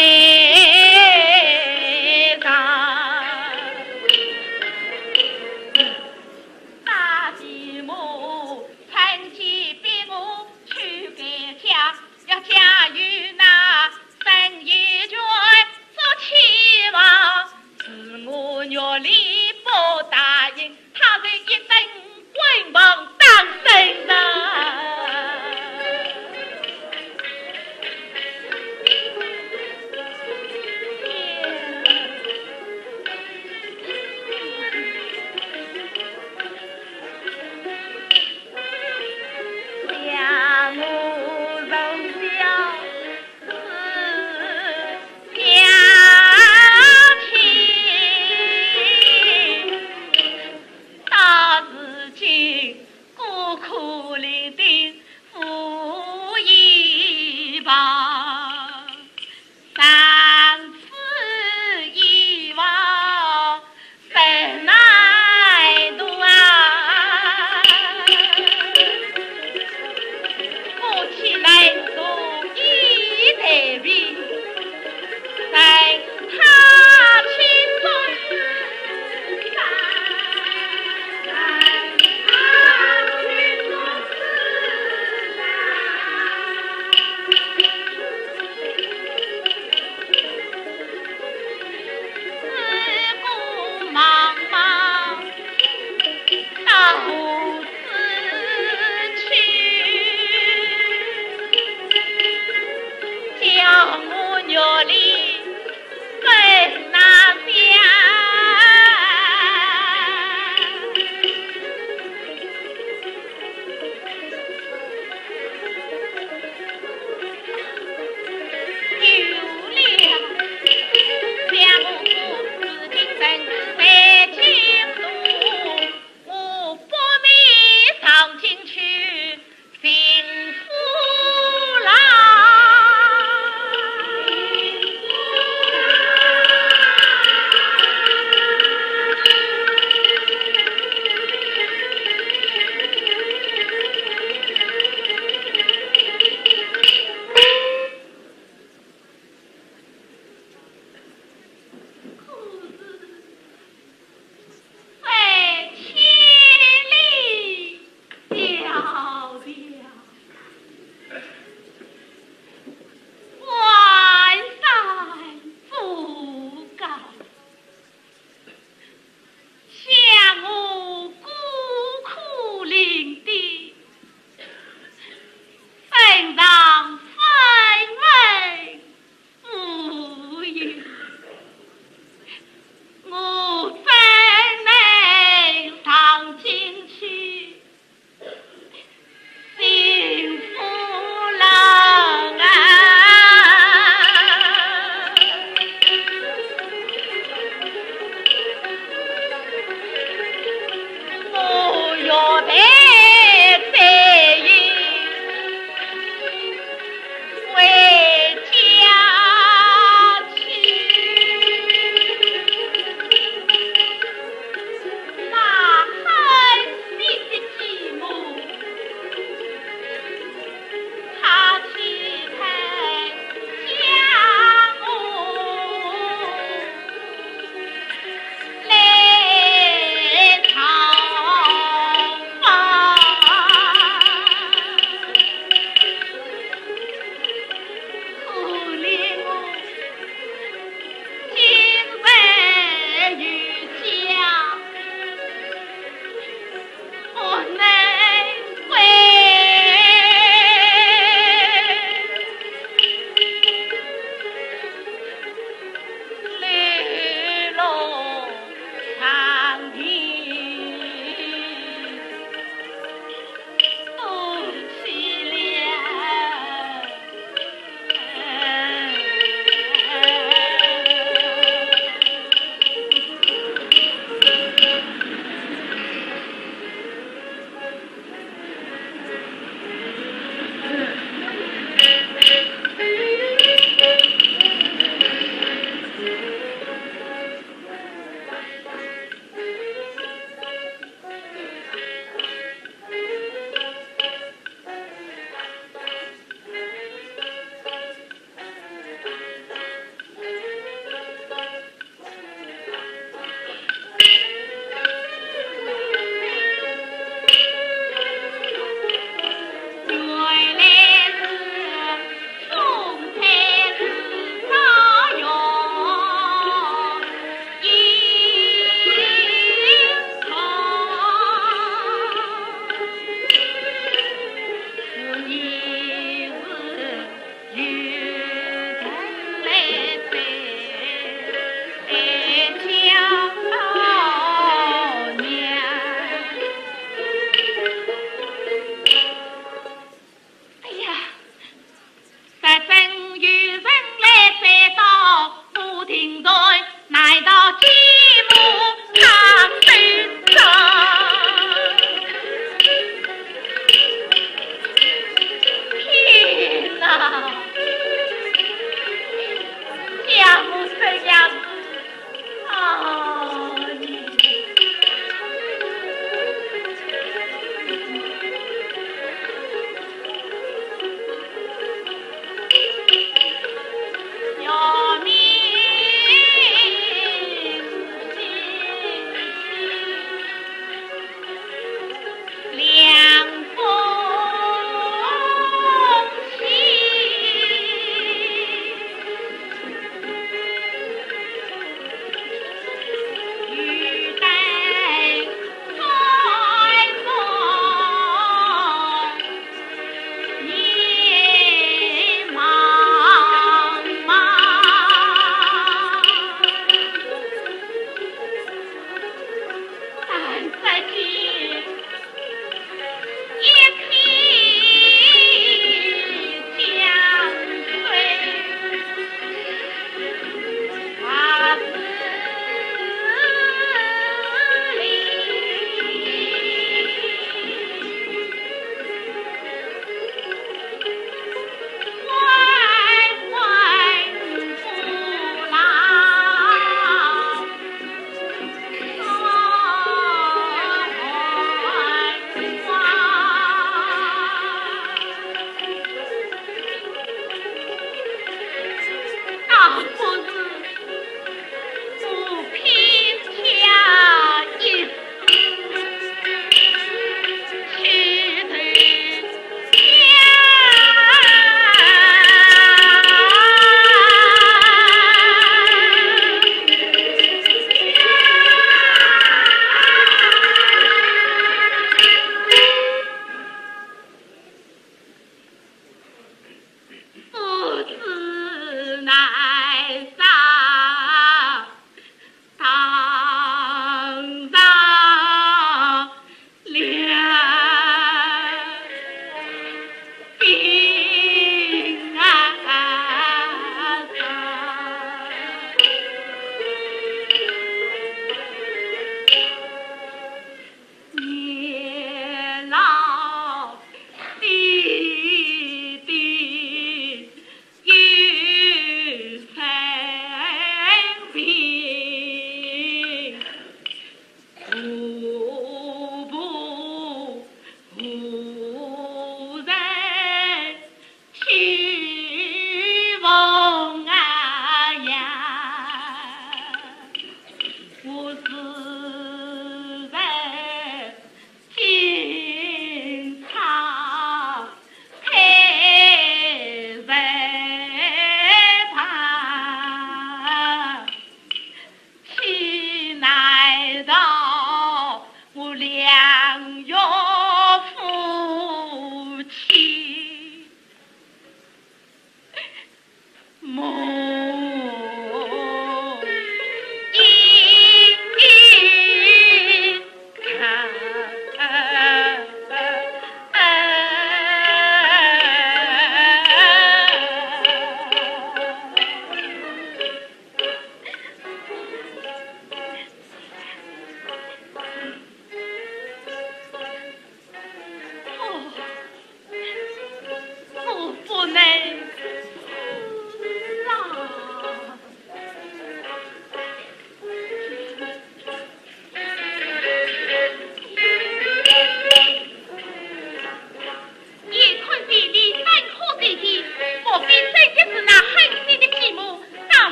床。大姐母趁机逼我去改嫁， 要嫁与那生意全做妻房，是我玉林不答应，他是一顿棍棒打死呐。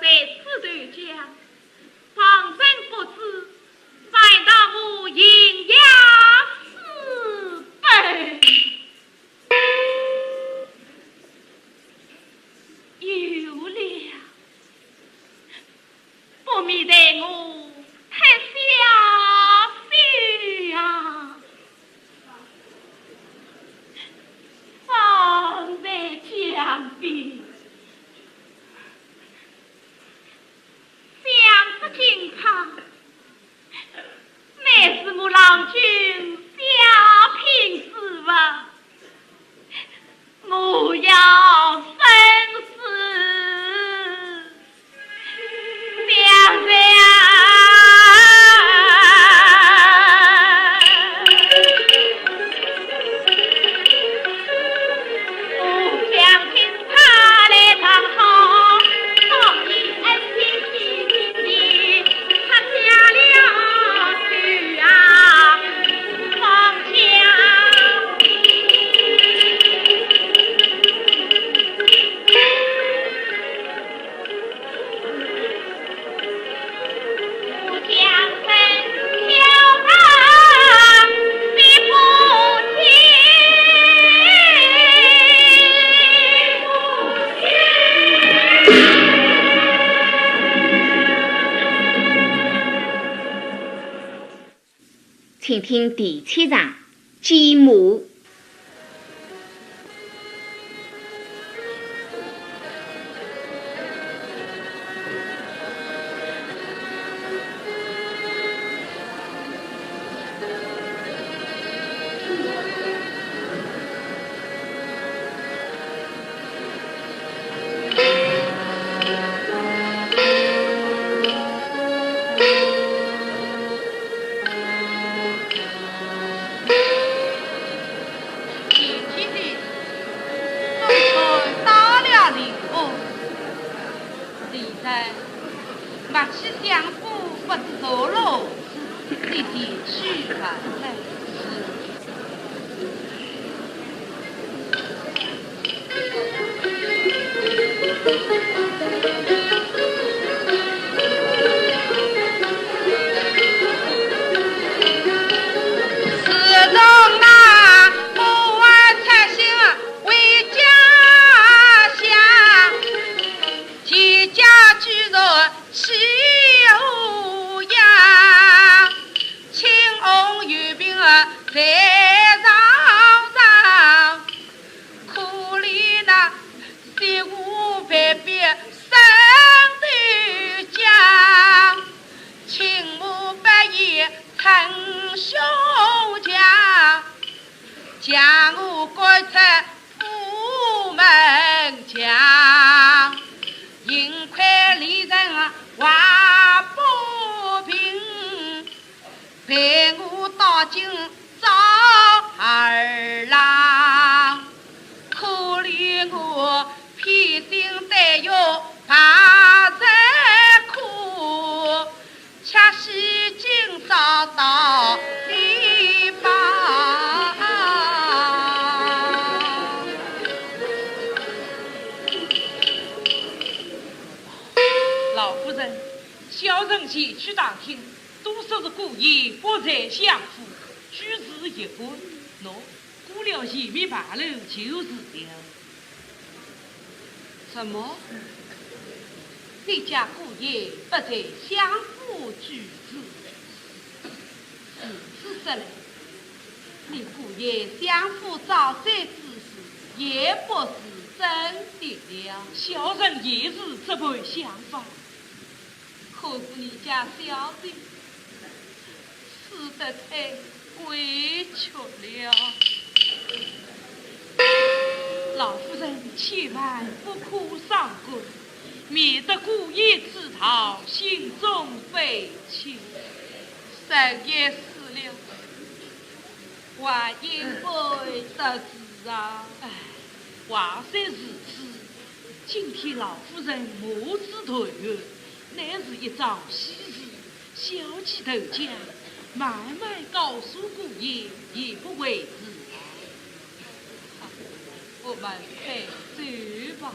此头讲，旁人不知，反道我淫雅四辈。有了，不免待我太小心啊。方才讲的，想不进他，乃是我郎君小品之物。 我要生死相随啊！我将军他来当好，好一恩情，他下了去啊！ 请听第七场，继母。 现在，莫去想夫不知错落，你前去吧。 自从那母爱拆心为家乡，齐家居住西湖阳，青红玉屏啊在上上，可怜那西湖旁边生的家，亲母不言称兄强。 将我赶出府门墙，幸亏里人话不平，陪我到京找儿郎。可怜我披星戴月怕贼苦， 却喜今朝到地方。老夫人，小人前去打听，都说是姑爷不在相府，居住驿馆。喏， 过了前面牌楼就是了。什么？你家姑爷不在相府居住？如此说来，你姑爷相府遭罪之事也不是真的了。小人也是这般想法。 可是你家小姐死得太委屈了。老夫人千万不可伤感，免得姑爷知道，心中悲戚。人也死了，还应该得志啊。唉，话虽如此， 今天老夫人母子团圆，乃是一桩喜事，小姐投江，慢慢告诉姑爷也不为迟。好，我们快走吧。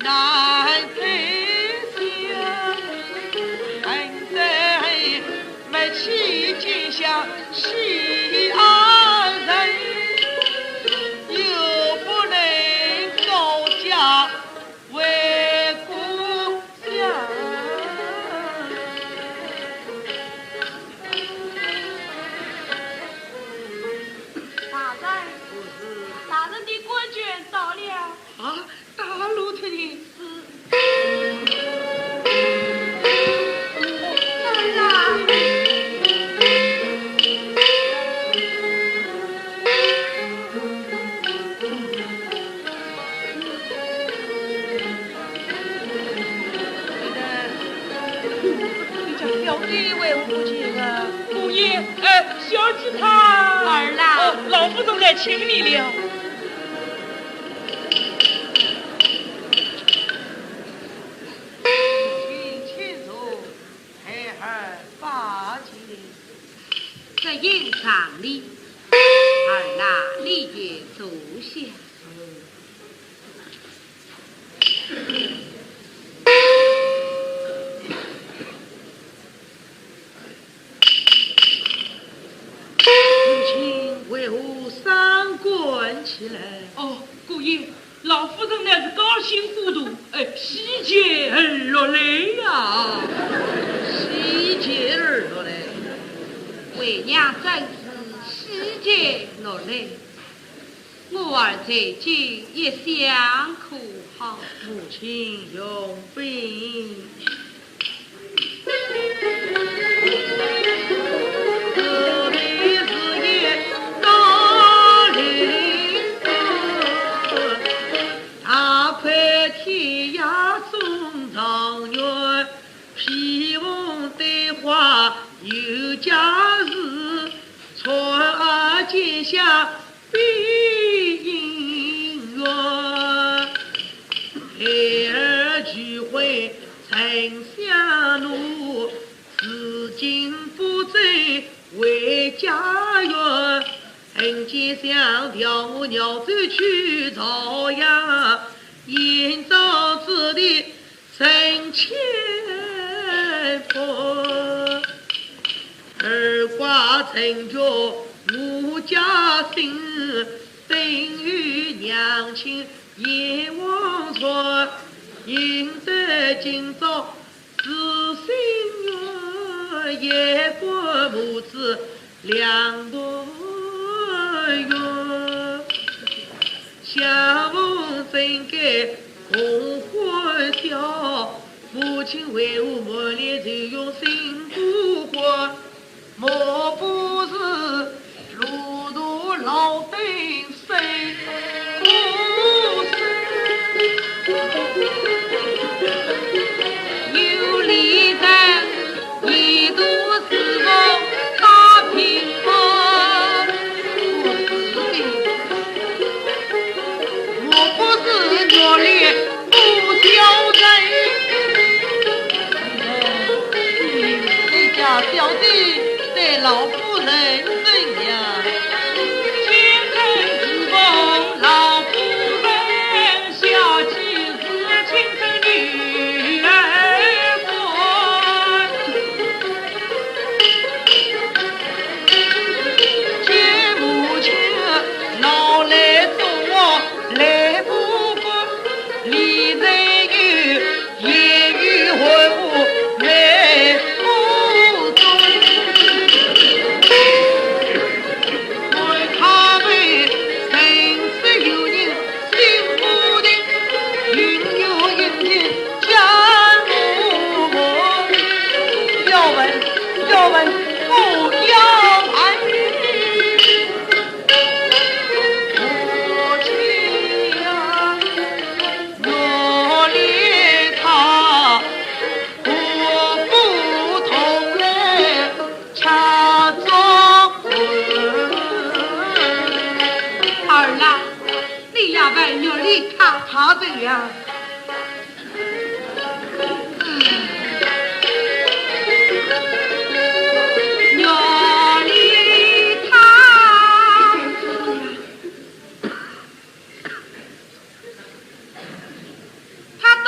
难配享，恨在没妻见下许二人，又不能高价为故乡。大人，大人的官眷到了。啊，大老爷。是。儿啊。 你家小弟为何不见啊？姑爷，哎，小姐她……儿啊。哦，老夫人来请你了。请，请坐，孩儿拜见。这应上礼，儿啊，你也坐下。 母亲为何伤感起来？哦，姑爷，老夫人乃是高兴过度，哎，喜极而落泪呀。喜极而落泪？为娘正是喜极落泪。 我儿最近一向可好？母亲容禀。自立事业到临门，大快天涯送状元，披红戴花游佳士，姹娥绛下 比银元，孩儿拒婚曾相诺，至今不曾回家园。恨奸相调，我绕走去朝阳，延长此地 成千步，儿寡成绝我家心，等于娘亲雁黄船，应得今朝是心愿，夜观母子 两团圆，相逢怎敢共欢笑？母亲为何满脸愁容心不欢？莫不是路途劳顿 你家小姐待老夫人怎样？ 要问，要问，不要问。 儿啊，你要问玉丽她，她怎样？ 玉丽她，她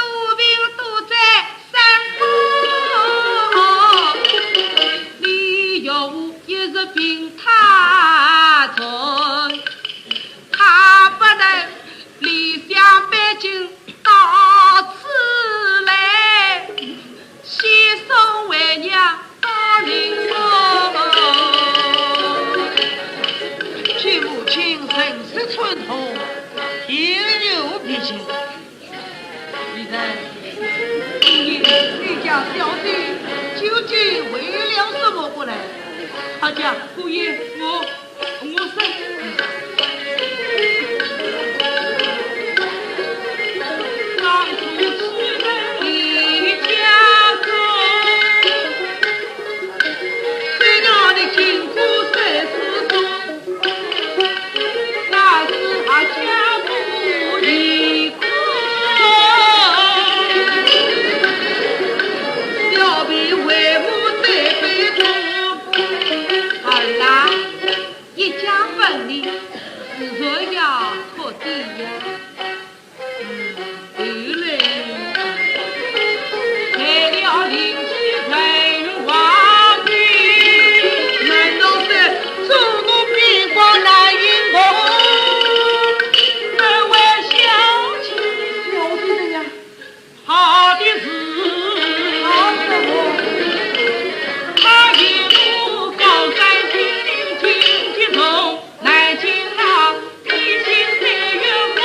姑爷，你家小姐究竟为了什么不来？他家姑爷，我，我是……当初去了你家中，虽然你经过三四冬， 那是他家母一个，小婢为母在背中。儿啊，一家分离，自然要哭的呀。 后来，害了邻居陈华的，难道是做我兵官难应付？难为小姐。小姐的呀。好的是，好的是。他一路高山峻岭荆棘丛， 南京啊，披星戴月风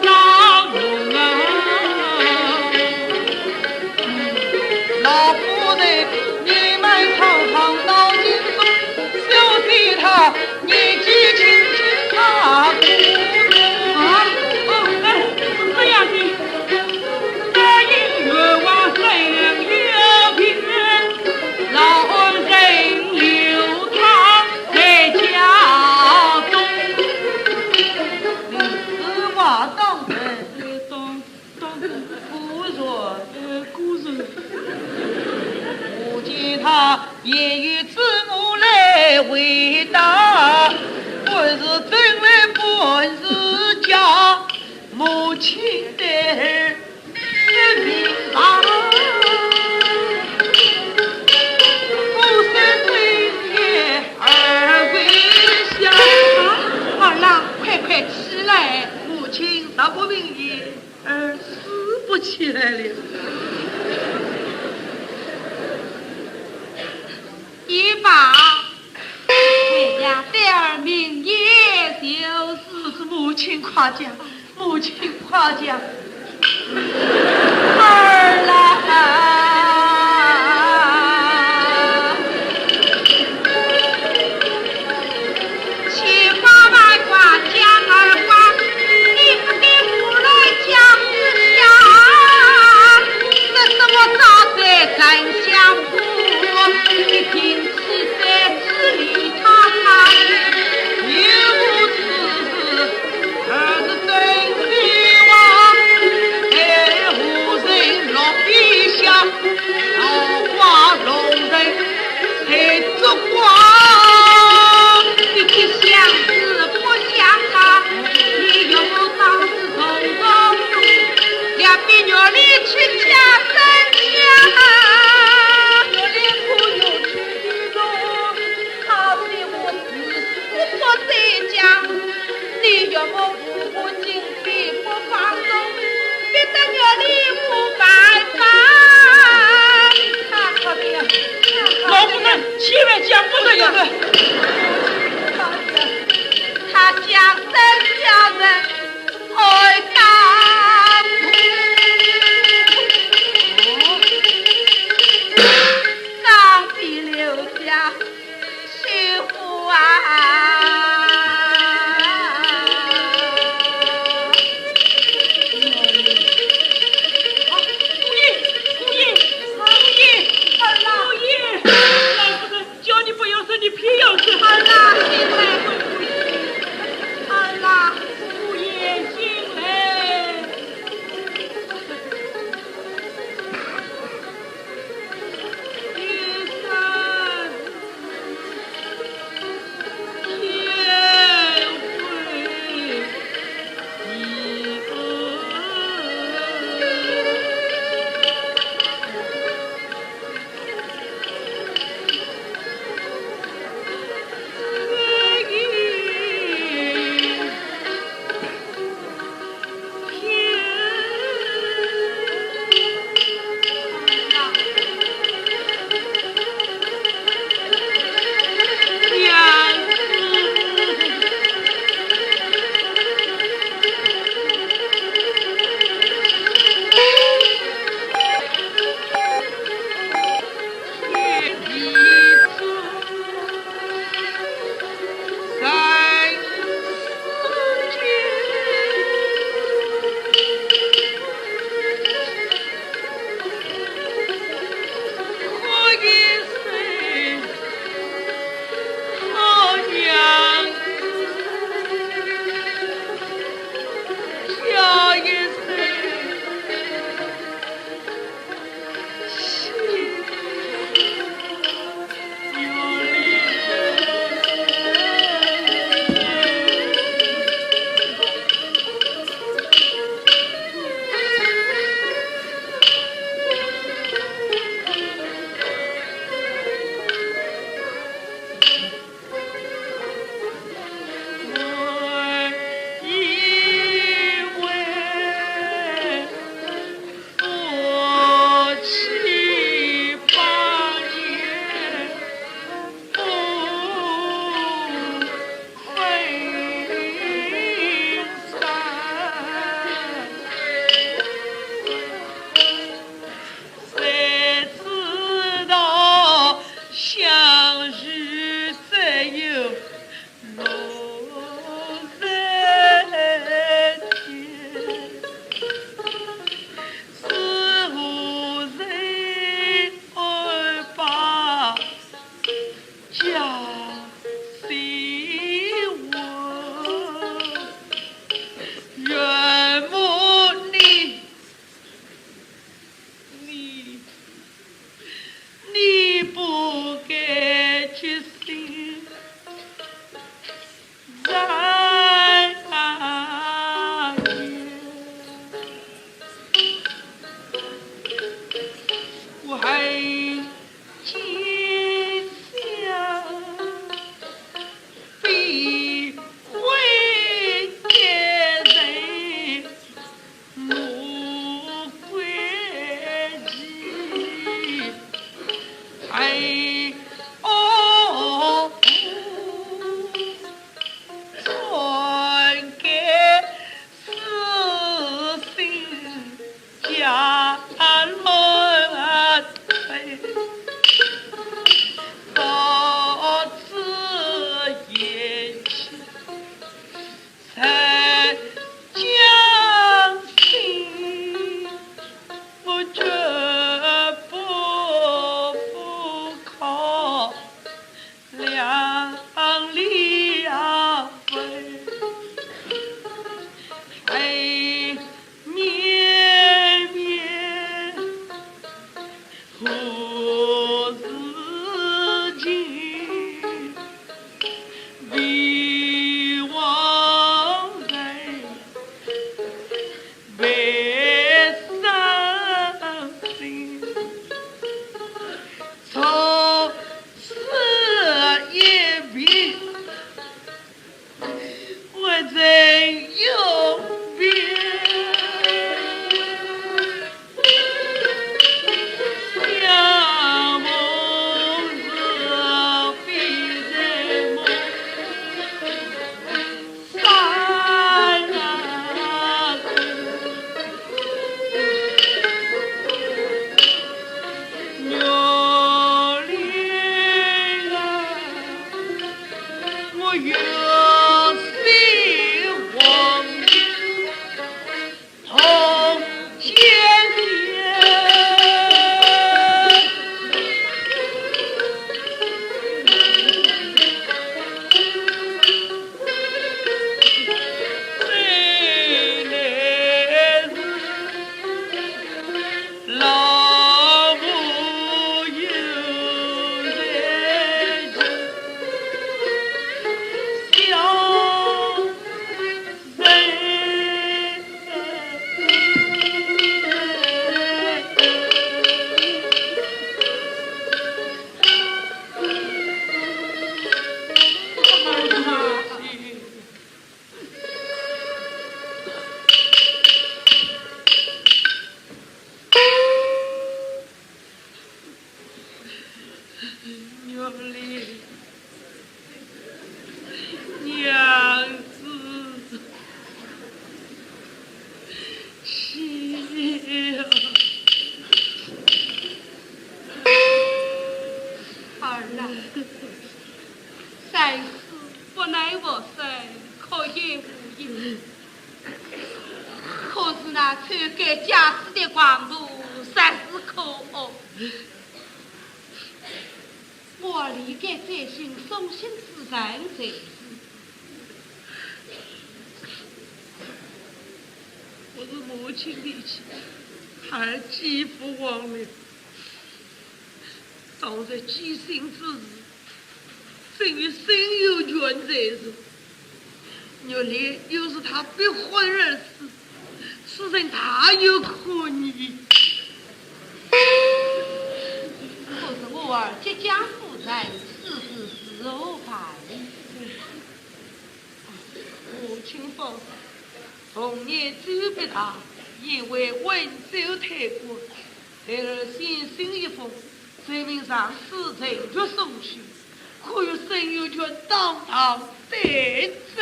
霜雨啊。老夫人，你们常常到京中，小姐她年纪轻轻她不能。啊，哦，哎，这样的。 答应愿望真有凭，老恩人留他在家中。此话当真？当，当真。果然？呃，果然。我见他言语自我来回答，还是真来半是假。 母亲的儿，明白。我身边儿跪下。啊，儿啊，快快起来，母亲若不明言，儿死不起来了。也罢，哎呀，待儿明言就是。母亲夸奖， 母亲夸奖。儿啊，千花万挂讲儿话，你不给我来讲一下，这是我早在沉香坡，一定是在这里他。也无此事， 而是真希望，哎，无人落笔下，桃花弄人才烛光。你去想是不想啊？你有当时从容，要比月里去家生家，月里不用去的。 他对我自私不在家，你岳母不敬，你不放松，逼得月里无办法。他可怜，他可怜。老夫人，千万讲不得呀。他家生家人，爱打不，刚被留下 媳妇啊！姑爷，姑爷，姑爷，儿啊，姑爷，老夫人叫你不要说你骗啊，落水，到此一去，在江心，我绝不复靠。 两里呀，海绵绵，何时尽？为王在 悲伤心，从此一别，我怎永别？相逢时非在梦。 娘哩，娘子气呀！儿啊，三思 不奈何，可也无益。可是那抽干家私的狂徒，实是可恶。我理该再行送信之人才是。我是母亲的妻，儿既赴王陵，当在寄信之时， 正与沈有权在座，玉莲又是他逼婚而死，此人大有可疑。可是我儿即将夫人，此事如何办理？母亲放心，同年周必达也为温州太官，待儿先行一封， 罪名上书呈交送去，可与沈有权当堂对质。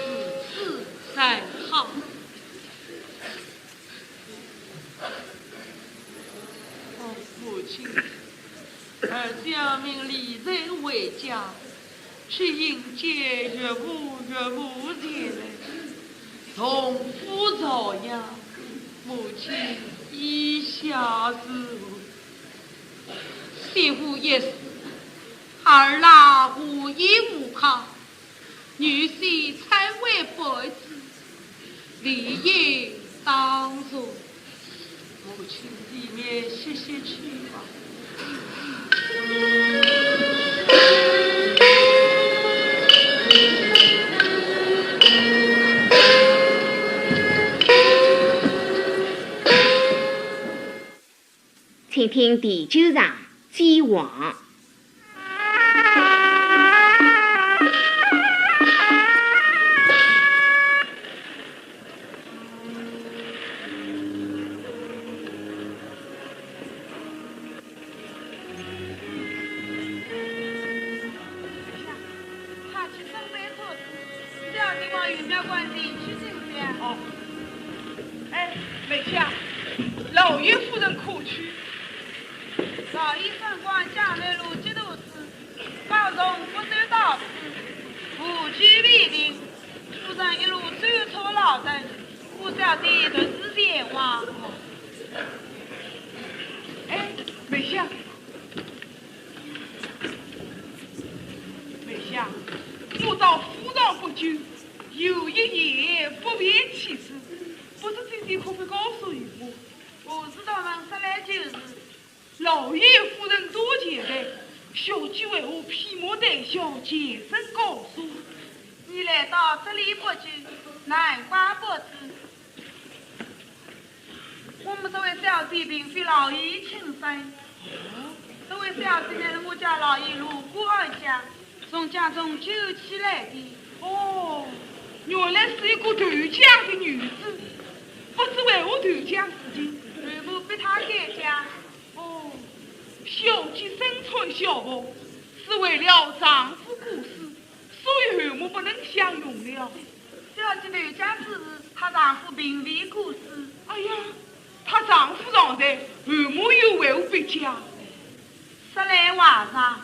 如此才好。哦，母亲，儿想命李纨回家， 去迎接岳父岳母前来，同赴朝阳。母亲意下如何？媳妇一死，儿郎无依无靠，女婿参为半子，理应当从。 母亲，你们歇歇去吧。请听第九场《鸡王》。 快去准备车子，叫你往御庙关前去迎接。哦。哎，梅香，老爷夫人可去？老爷身患江南路截肚子，刚从福州到此，无期未定，夫人一路舟车劳顿，我小姐特此前往。哎，梅香，梅香，我到府上不久，有一言不便启齿，不知姐姐可否告诉于我？何事大人说来就是。老爷夫人多前来，小姐为何披麻戴孝，全身高舒？你来到这里不久，难怪不知。我们这位小姐并非老爷亲生，这位小姐乃是我家老爷路过安家，从家中救起来的。哦，原来是一个投江的女子，不知为何投江事情，后母逼她改嫁。哦，小姐身穿孝服，是为了丈夫过世，所以后母不能享用了。小姐投江之时，她丈夫并未过世。哎呀，她丈夫尚在，后母又为何逼嫁？说来话长，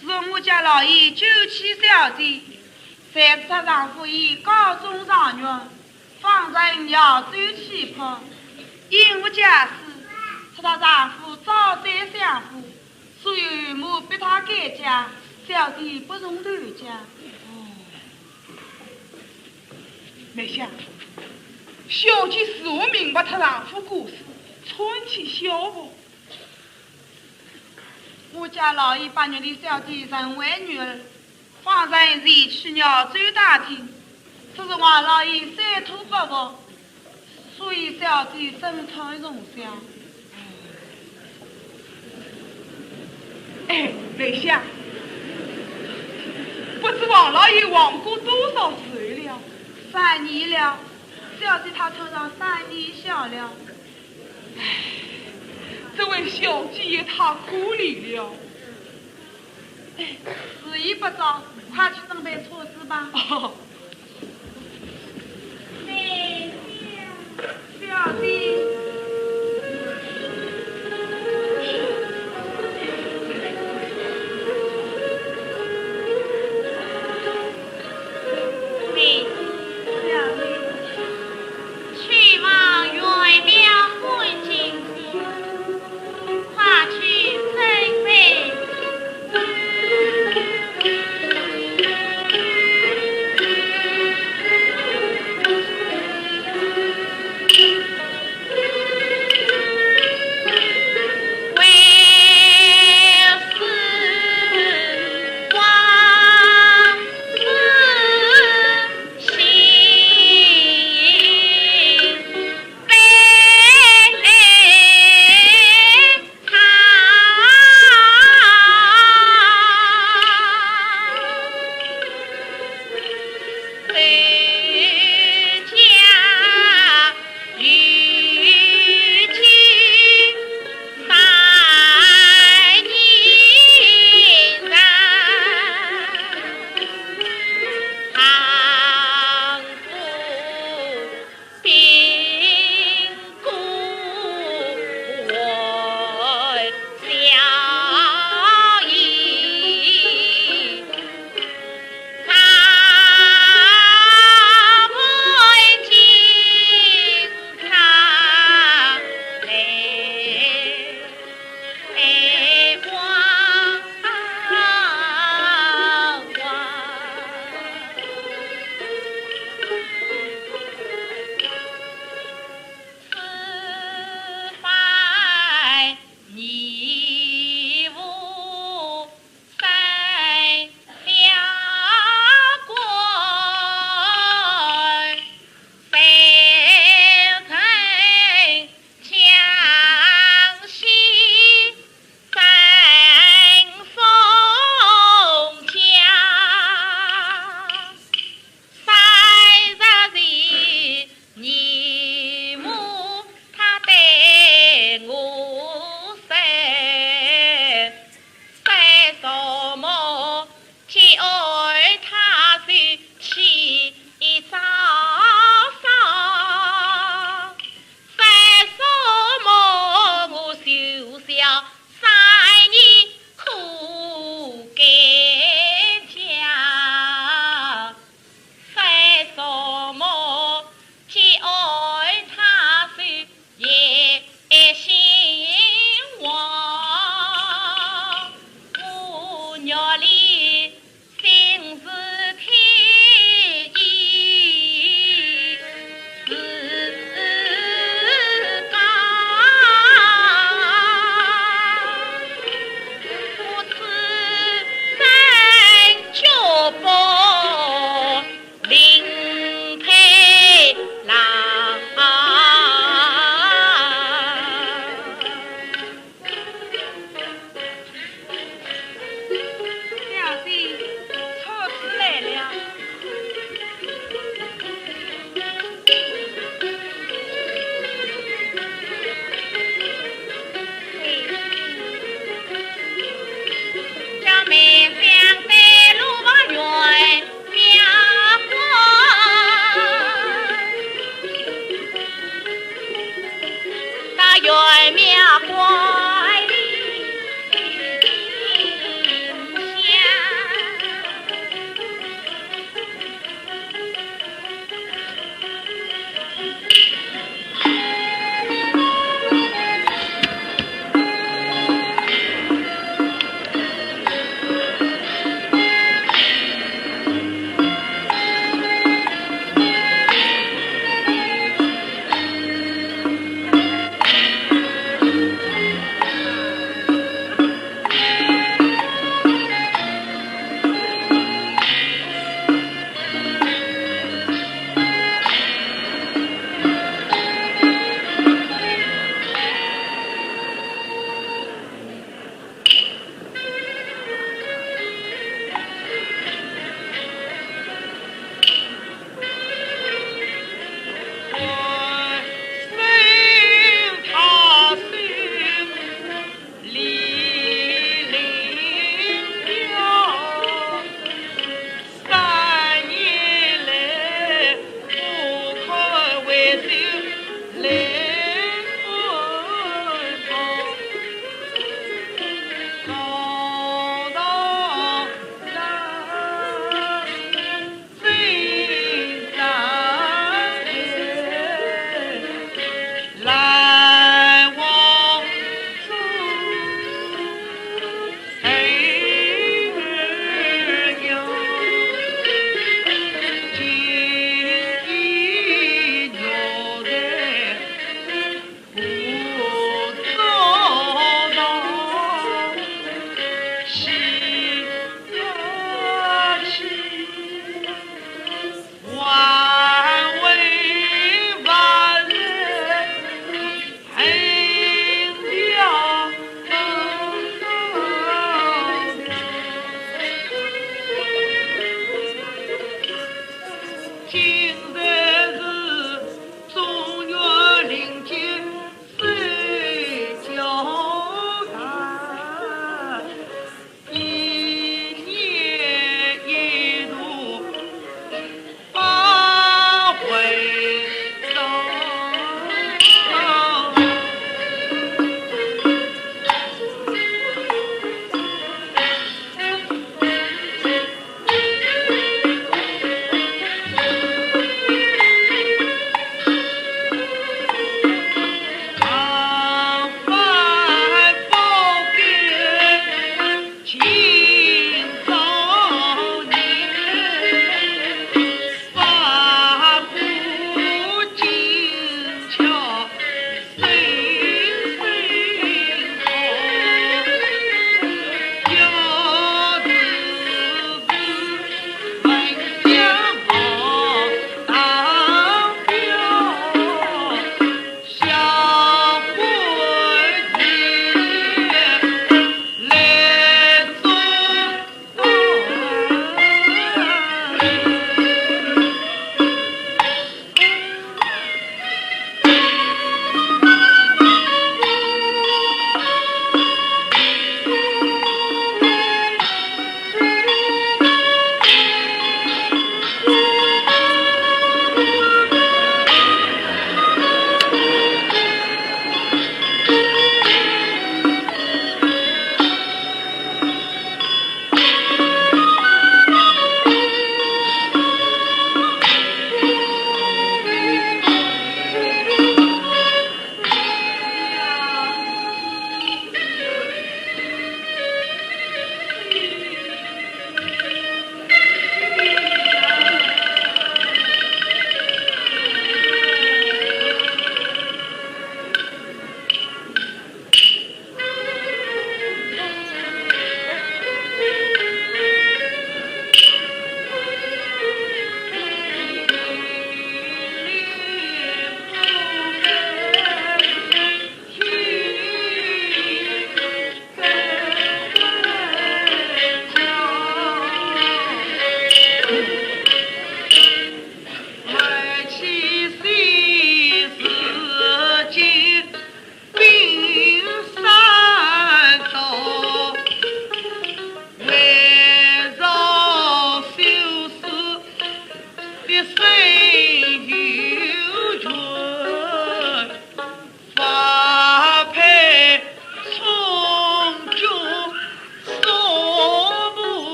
自从我家老爷救起小姐，才知她丈夫已高中状元，方才要走起跑，因为家事，说她丈夫早早相夫，所以后母逼她改嫁，小姐不从投江。梅香，小姐如何明白她丈夫过世，穿起孝服？我家老爷把玉帝小姐认为女儿，方才前去饶州打听，说是王老爷三吐不服，所以小姐身穿重孝。哎，梅香，不知王老爷亡故多少时了？三年了，小姐她穿上三年孝了。哎，这位小姐也太可怜了。哎，时已不早，快去准备车子吧。哦。小姐。去往元宵观景亭，快去准备。元妙观音。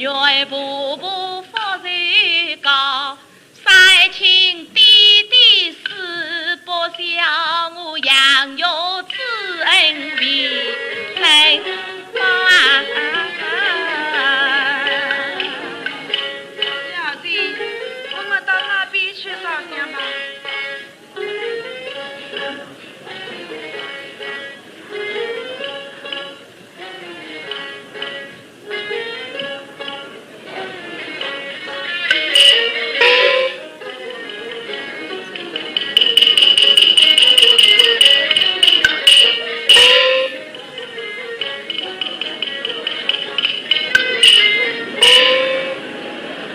岳婆婆福寿高，三清点点四不孝，我杨玉之恩未曾报。小姐，我们到那边去烧香吧。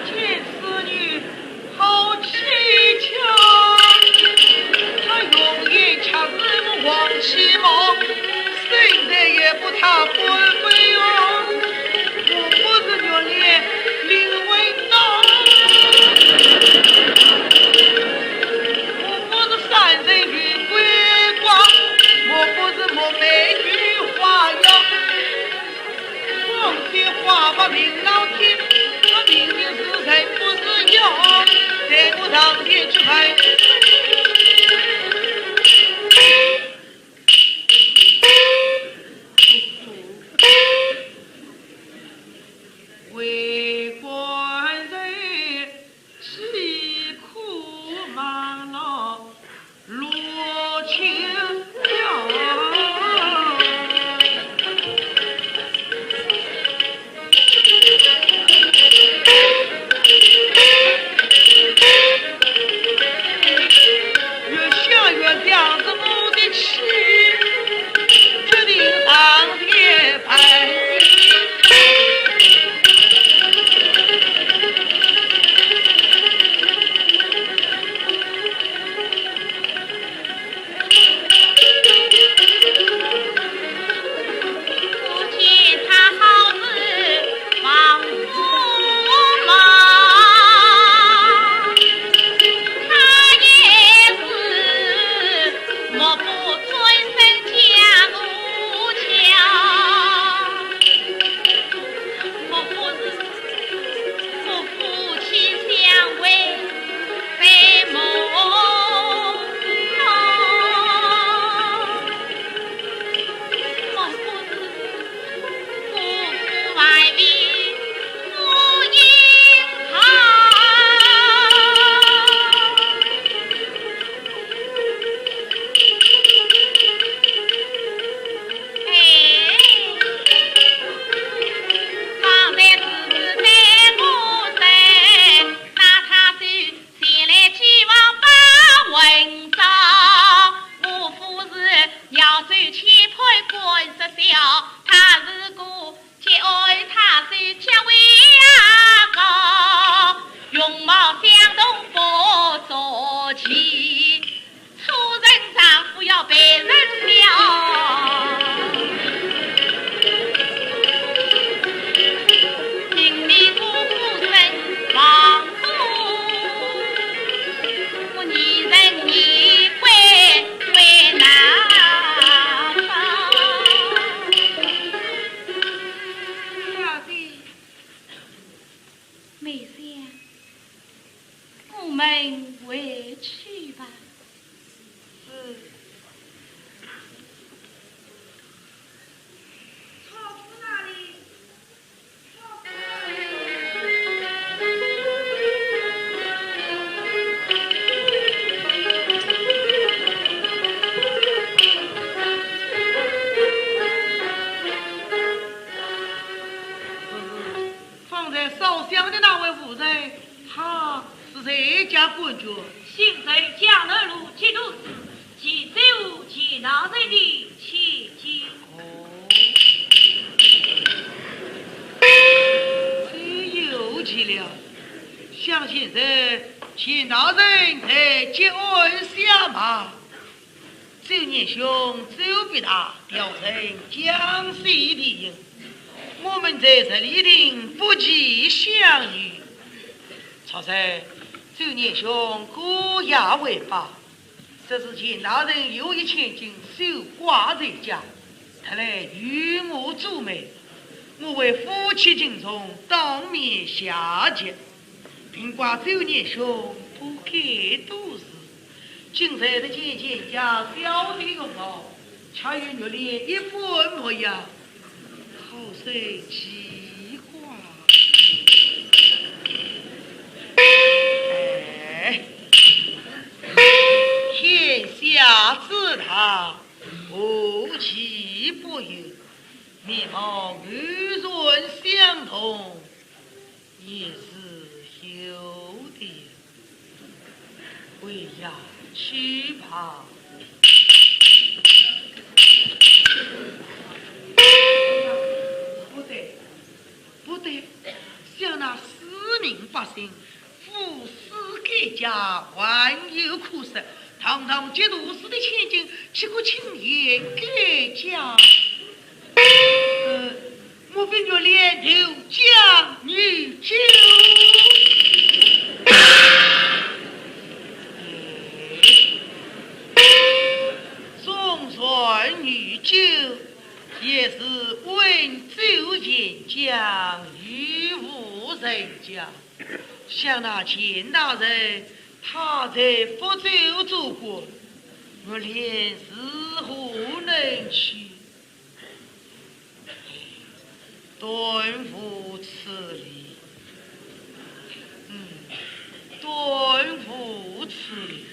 见此女，好蹊跷。她容颜却似黄蚻毛，身材也不搭半分哦。我不是玉脸临文 我不是山人玉桂花，我不是木梅玉花呀。光天化日明老天，我明明是人不是妖，待我上前去问。 为官人岂可忘了路情呀？越想越想着我的妻，决定上前拜见。 小姐。 梅香，我们回去吧。是。赵府那里，赵府那里。 方才烧香的那位妇人，她是谁家官眷？姓陈，江南路街头市，钱再武钱大人的千金。哦，这又奇了。想前日钱大人在吉安下马， 周年兄周必大调任江西提刑，我们在十里亭不期相遇。曹生，周年兄过夜未归，说是钱大人有一千金守寡在家，特来与我助媒。我为夫妻敬重，当面谢绝。并怪周年兄不敢多事，今日得见见家小的容貌，却与玉莲一般模样，好生奇怪。哎，天下之大，无奇不有，面貌偶然相同， 也是有的。回衙去吧。不对，不对，想那四民百姓，夫死改嫁，还有可说，堂堂节度使的千金，岂可轻言改嫁？ 呃，莫非玉莲投江女救？纵然女救，也是温州沿江，与无人家。想那钱大人，他在福州做官，玉莲如何能去？ 断无此理。嗯，断无此理。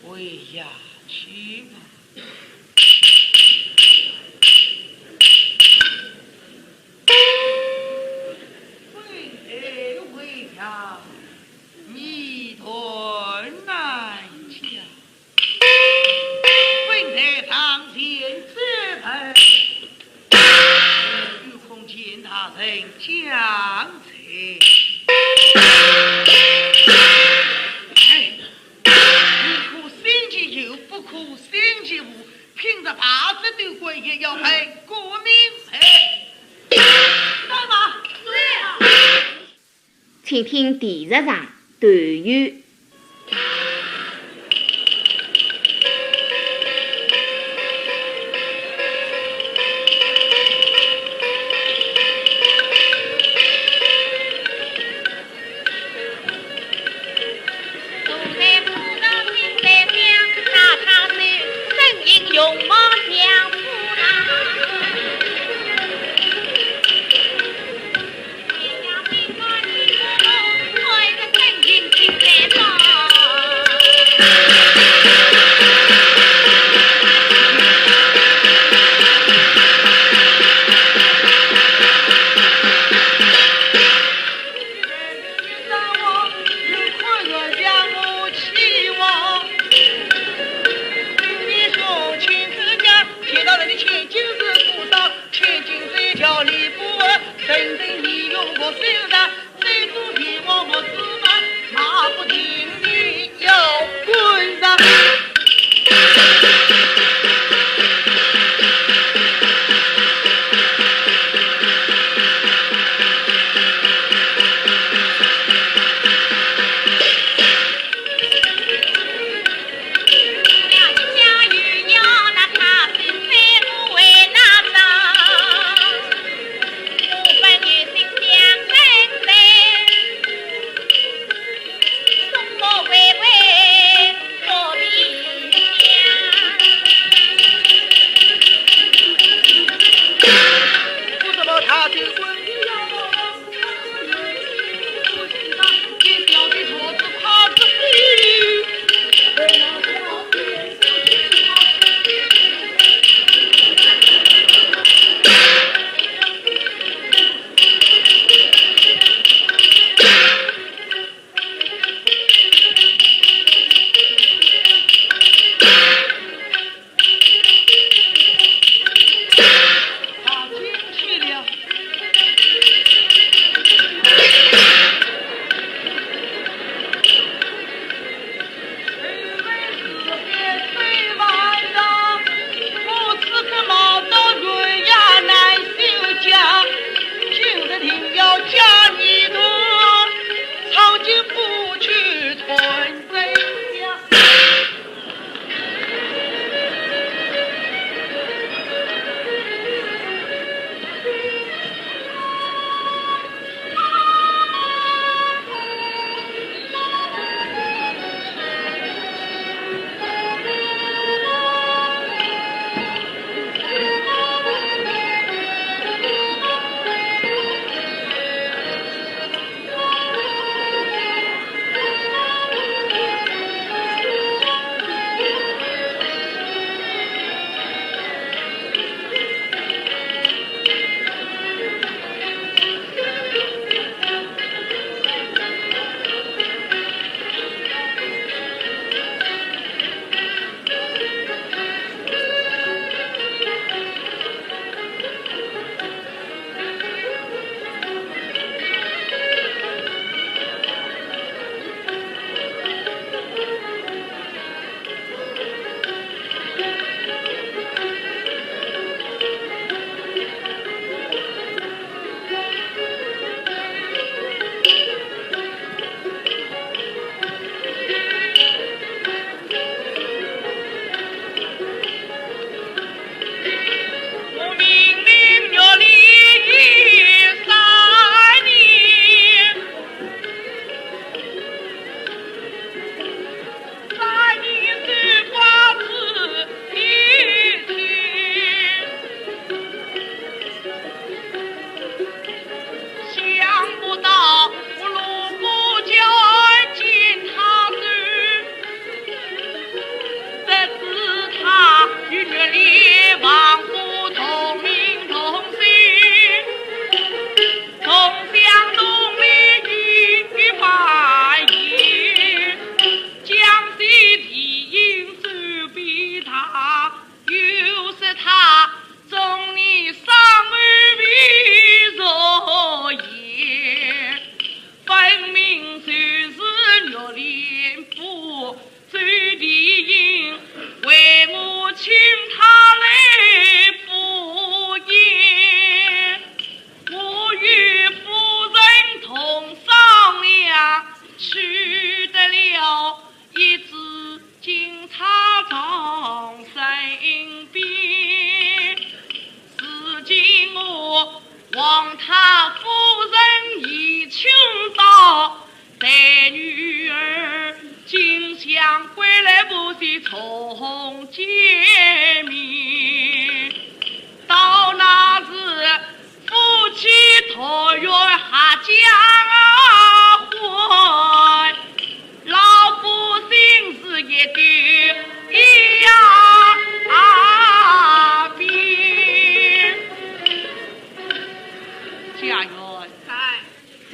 回衙去吧。本来回衙，你断难讲。 本在堂前之人，有空见大人讲才。哎，你可心急又不可心急乎，拼着八十多关也要问个明白。带马。是啊。 请听第十场，团圆。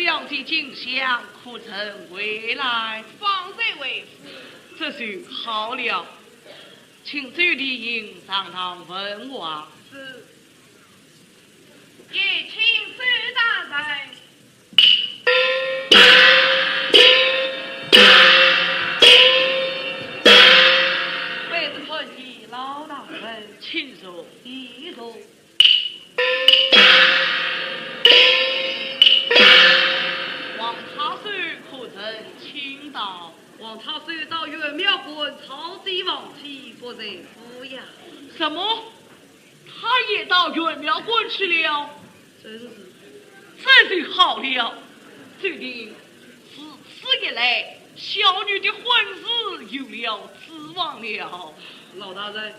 小姐今宵可曾回来？方才回府。这就好了，请周丽英上堂问话。是。有请周大人。卑职参见老大人。请坐。请坐。 王太守可曾请到？王太守到元妙观朝见皇帝，不在府呀。什么？他也到元妙观去了？真是。这就好了。周丽英，自此以来，小女的婚事有了指望了。老大人，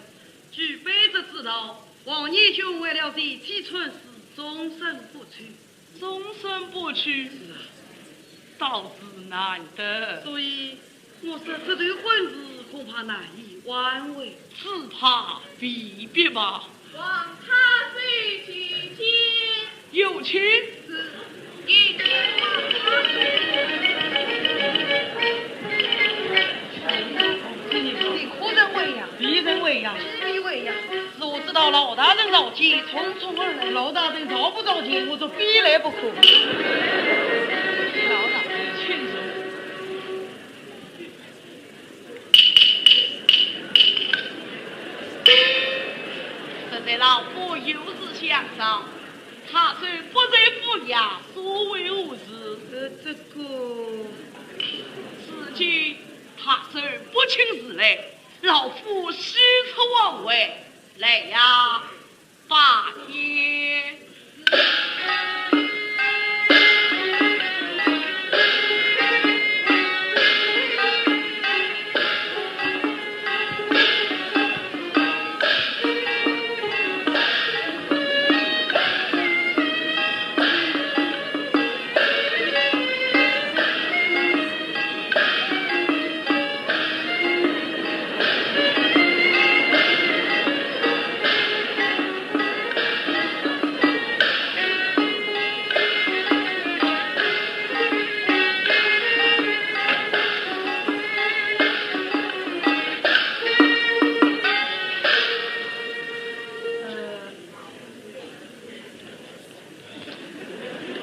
据卑职知道，王爷君为了前妻春事，终身不娶。终身不娶？是啊。倒是难得。所以我说这段婚事恐怕难以挽回。只怕未必吧。王太守请起。 有请。你可曾回呀？未曾回呀。未曾回呀。是我知道老大人召见，匆匆而来。老大人召不召见，我这非来不可。老大人，请坐。 实在老夫有事相商，太守不在府衙，所为何事？呃，这个，如今太守不请自来，老夫喜出望外，来呀， 罢天。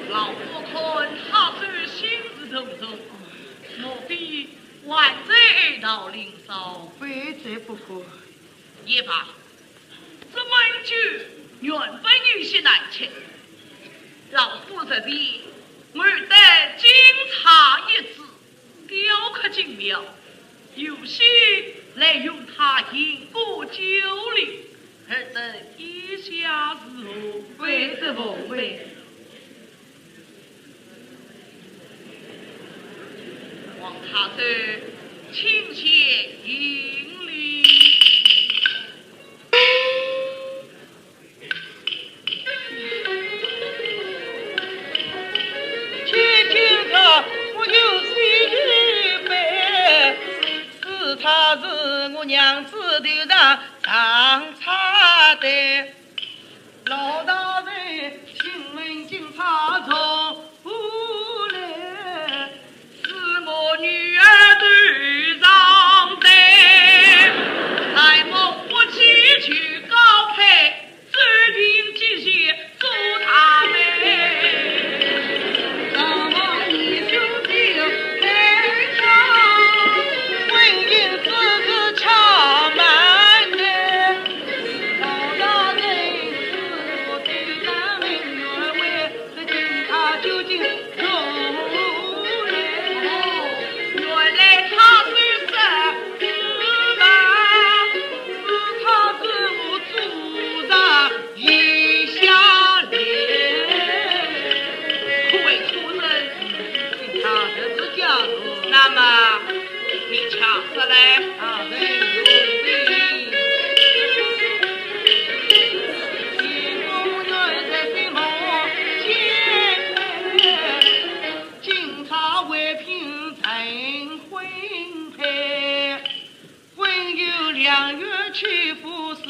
老夫看太守心事重重，莫非还在哀悼林梢？非这不可。也罢，这闷酒原本有些难吃，老夫这边偶得金钗一支，雕刻精妙，有心来用它吟个九龄， 尔等意下如何？非这奉陪。王太守，请先行礼。请听着，我有喜一杯，是她是我娘子头上 上茶台。老大人，请问金钗从何来？是我女儿头上戴，戴么不起就高配，注定今夜 做大媒，望你兄弟配上，婚姻之事常难定。老大人，我对咱们约会，这金钗究竟从何来？原来她是说是吧？是她是我祖上 遗下来。可谓出身，金钗是家族。那么，你且说来。啊，人有名。金钗为凭成婚配。 婚有良缘去夫事，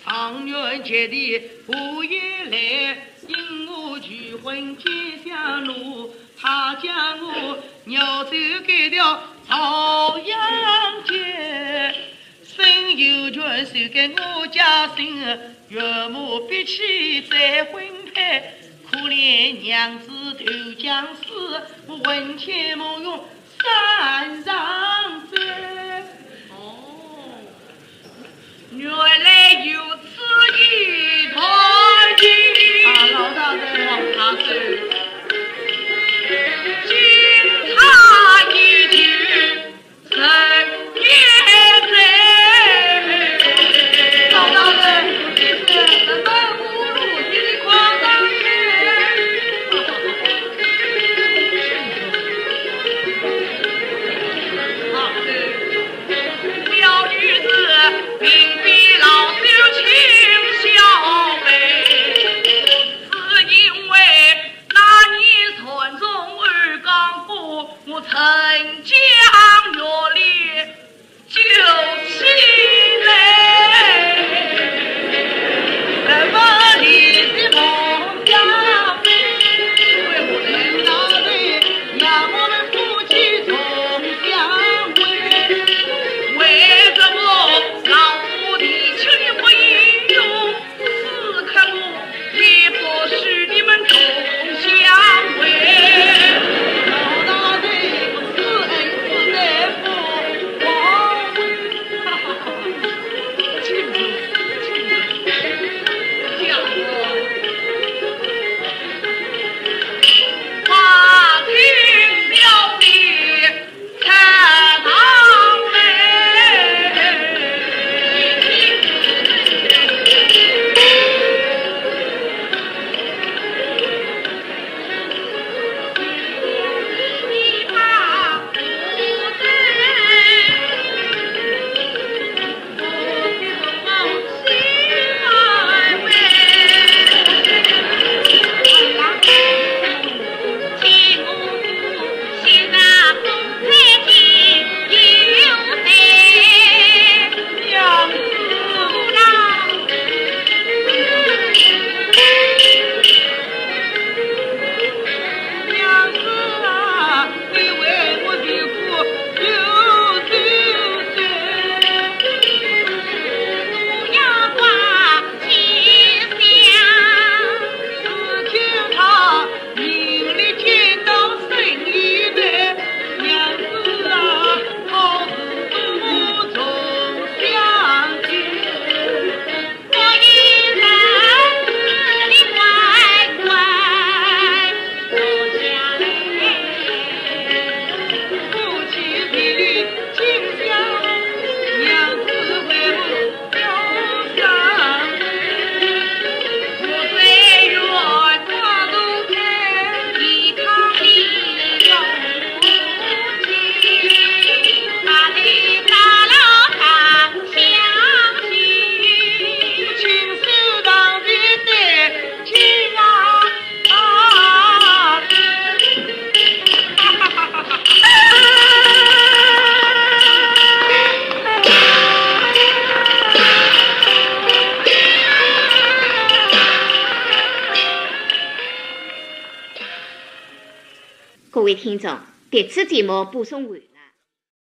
状元及第无一类。因我拒婚见相怒，想我，我走该条朝阳街，身有权势该我家心，岳母必须再婚配，可怜娘子投江死，我魂牵梦萦山上飞。哦。 原来有此一段情。啊，老大人。王大人。金钗一句人间醉。老大人，这是什么侮辱性的夸张呢？啊，对。 小女子并非老朽轻小辈，只因为那年传宗二刚过，我沉香月里就起泪。什么你是梦想？为何人老人让我们夫妻重相会？ 为什么老夫的情不应用，此刻我也不许你们同相会。老大人，此恩是在不忘。请坐，请坐。讲。花厅表弟 各位听众，迭次节目播送完。